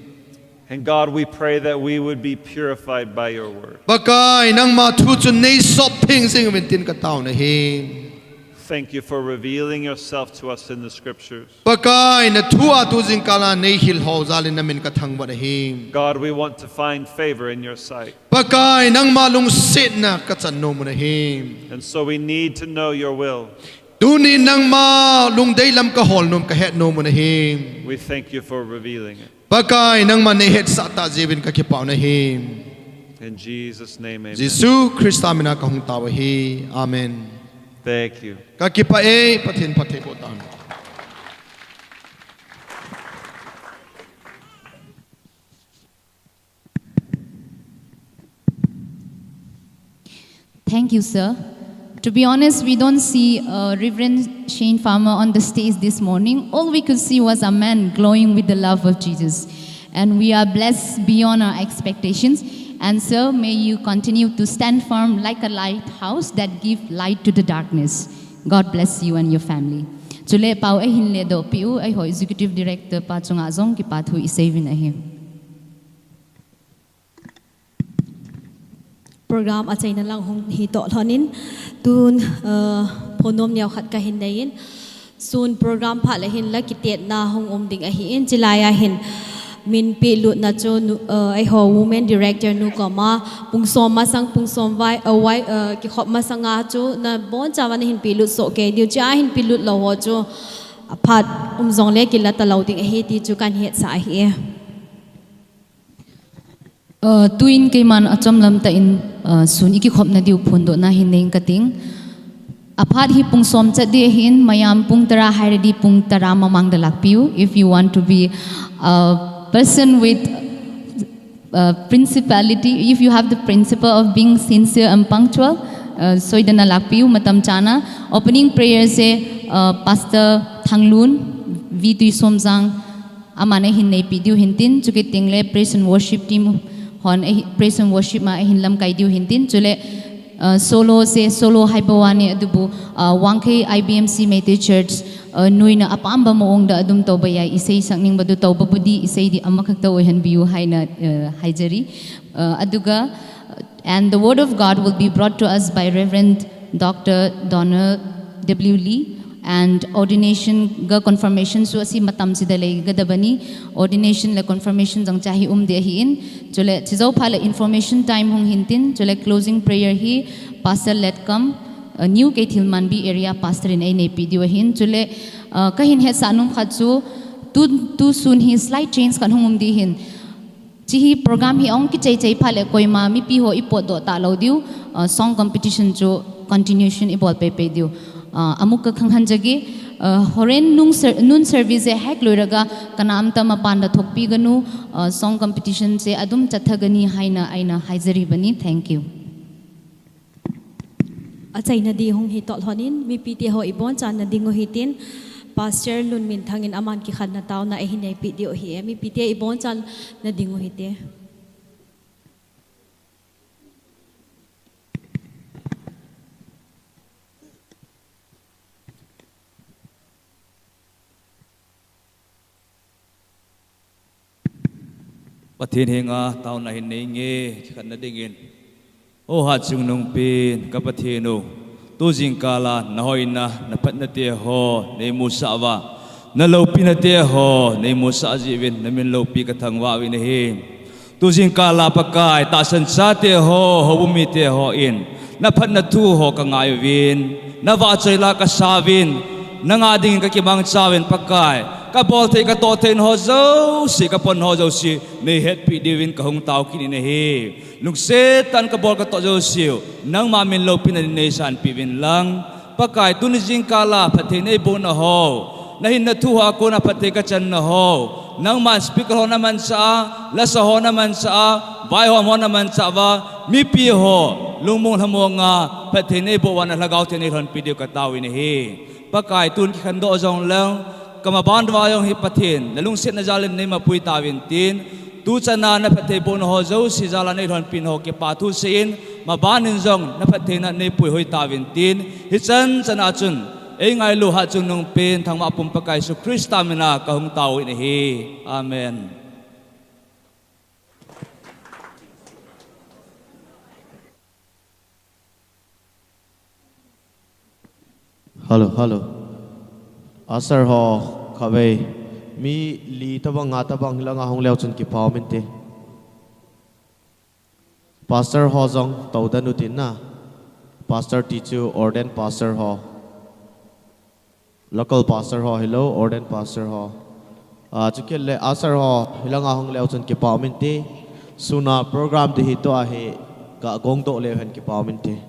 And God, we pray that we would be purified by your word. Pakai, nangma thu chun neisop theng jing uvin tin katao u ahi. Thank you for revealing yourself to us in the scriptures. Pakai, nathu a tujingkal a neihil ho jal in namin kathangvah u ahi. God, we want to find favor in your sight. Pakai, nangma lungsetna kachan nom u ahi. And so we need to know your will. Tuni nangma lungdei lam kahol nom, kahet nom u ahi. We thank you for revealing it. Pakai, nangman neihetsah tah jeh uvin kakipah u ahi. In Jesus' name, amen. Jesu Christa mina kahung tao u ahi. Amen. Thank you. Kakipah e, Pathen phatthei boh tahen. Thank you, sir. To be honest, we don't see uh, Reverend Shane Farmer on the stage this morning. All we could see was a man glowing with the love of Jesus. And we are blessed beyond our expectations. And sir, may you continue to stand firm like a lighthouse that gives light to the darkness. God bless you and your family. Chule pao eihin ledoh peh u, eiho Executive Director pa chunga jong kipa thu isei uvin ahi. Program achaina lang hung hitoh lhonin, tun, uh, phonnom neokhat kahin neiyin, sun program phat le hin la kitetna hung um ding ahin, chulai a hin min pelutna chu nu, uh, eiho Women Director nu koma, pung som masang, pung som vai, uh, vai, uh, kikhop masanga chu nabonchauva nahin pelut soh kei diu, chua hin pelut lou ho chu aphat um jongle kila talou ding ahi ti chu kahin hetsah ahi. Uh, tuin keiman achomlam tah in, uh, sun ikikhopna diu phondohna hin nei inge kating. Aphat hi pung som chet ding ahin, mayam pung tara hairadi pung tara mamang da lakpeh u. If you want to be a person with, uh, principality, if you have the principle of being sincere and punctual, uh, soidana lakpeh u, matam chana. Opening prayer se, uh, Pastor Thanglun, V Tuisomjang, aman ahin neipeh diu hintin, chukit tengle praise and worship team hon, eh, praise and worship ma ahin lamkai diu hintin, chule, uh, solo se, solo haiba wane adubu, uh, Wangkhei I B M C Meitei Church, uh, nuina apamba maongda adum toba ya isei sakningbadu tobabudi isei di amakhakta oihanbiu haina, uh, haijari. Uh, aduga, and the word of God will be brought to us by Reverend Doctor Donald W Lee, and ordination ga confirmation su asi matam sida leigadabani, ordination le confirmation jong chahi umde ahin, chule chijou pha le information time hung hintin, chule closing prayer hi Pastor Letkam, uh, New Keithelmanbi area pastor in eineipi diu ahin, chule, uh, kahin hetsah nom khat chu tu, tu sun hi slight change khat hung umdi hin, Chihi program hi ong kichei chei pha le koima mipi ho ipot doh talou diu, uh, song competition chu continuation ibol pei pei diu. Uh, amuk kakhang hanjagi, uh, horen nung ser-, nun service e hek loiraga kana amta mapan da thokpi ganu, uh, song competition se adum chatha gani haina aina haijari bani. Thank you. Achaina di hung hi tolhonin, mipite ho ibonchan nading u hitin, Pastor Lunminthang in aman kikhanna taona eihin neipi diu hi, mipite ibonchan nading u hite. Pathen henga taona hin neinge, kikhatna dingin. O hatchungnung pen, ka Pathen u. Tu jingkala, nahoina, naphatna te ho, neimusah uva. Naloupina te ho, neimusah jeh uvin, namin loupi kathangvah uvin ahi. Tu jingkala Pakai, tahsan chate ho, houbung mite ho in, naphatna thu ho kangai uvin, navahchoi la kasa uvin, nanga dingin kakimangcha uvin Pakai, kabol thei, katoh thei ho jouse, kapon ho jouse, neihetpi diuvin kahung tao kit in ahi. Lungset tah in kabol katoh jouse u, nangma min loupina in neisanpi uvin lang. Pakai, tuni jingkala phatthei neibohna ho, nahinna thu ho a kona phatthei kachanna ho, nangman speaker ho namanchah a, lasa ho namanchah a, vaihom ho namanchah uva, mipi ho lungmong lhamonga phatthei neiboh uva na Lhagao Theng in neilhonpi diu katao in ahi. Pakai, tun kikhendoh jong leng, kamaban uva jong hi Pathen, nalungsetna jal in neimapui tauvin tin, tuchana naphatthei bohna ho jouse jal a neilhonpina ho kipathu seiyin, maban in jong naphattheina neipuihoi tauvin tin, hichan chana chun, eingailu hatchungnung pen Thangvahpum Pakai Jesu Christa mina kahung tao in ahi. Amen. Hello, hello. Usher ho, khatvei. Mi li tobang, nga tobang hilanga hung leu chun kipa um inte. Pastor ho jong tou den utin na. Pastor ti chu ordained pastor ho. Local pastor ho hilou, ordained pastor ho. Ah, chukit le usher ho, hilanga hung leu chun kipa um inte. Suna program di hi tua hi kagong doh leu hen kipa um inte.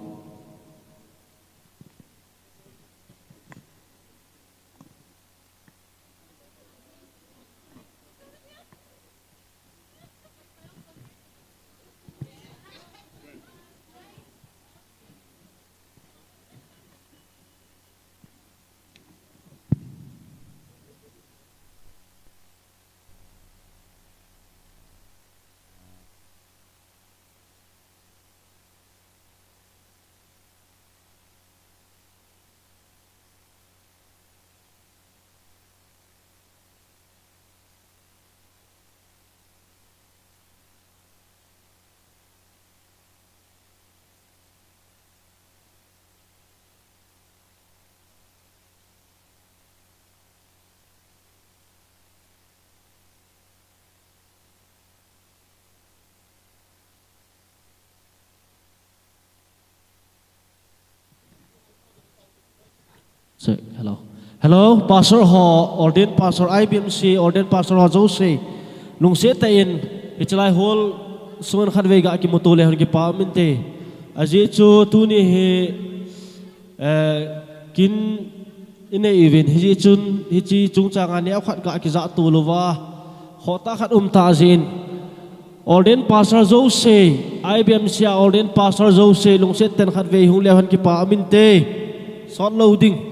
Check, hello. Hello, pastor ho, ordained pastor, I B M C ordained pastor ho jouse. Lungset tah in, hichelai hall sunga khatvei ga kimuto leu hen kipa um inte. Ajeh chu tuni hi, eh, kin inei uvin, hijeh chun, hiche chungchanga neokhat ga kijahto louva, khohtah khat um tah jeh in. Ordained pastor jouse, I B M C a ordained pastor jouse, lungset tah in khatvei hung leu hen kipa um inte. Sot lou ding.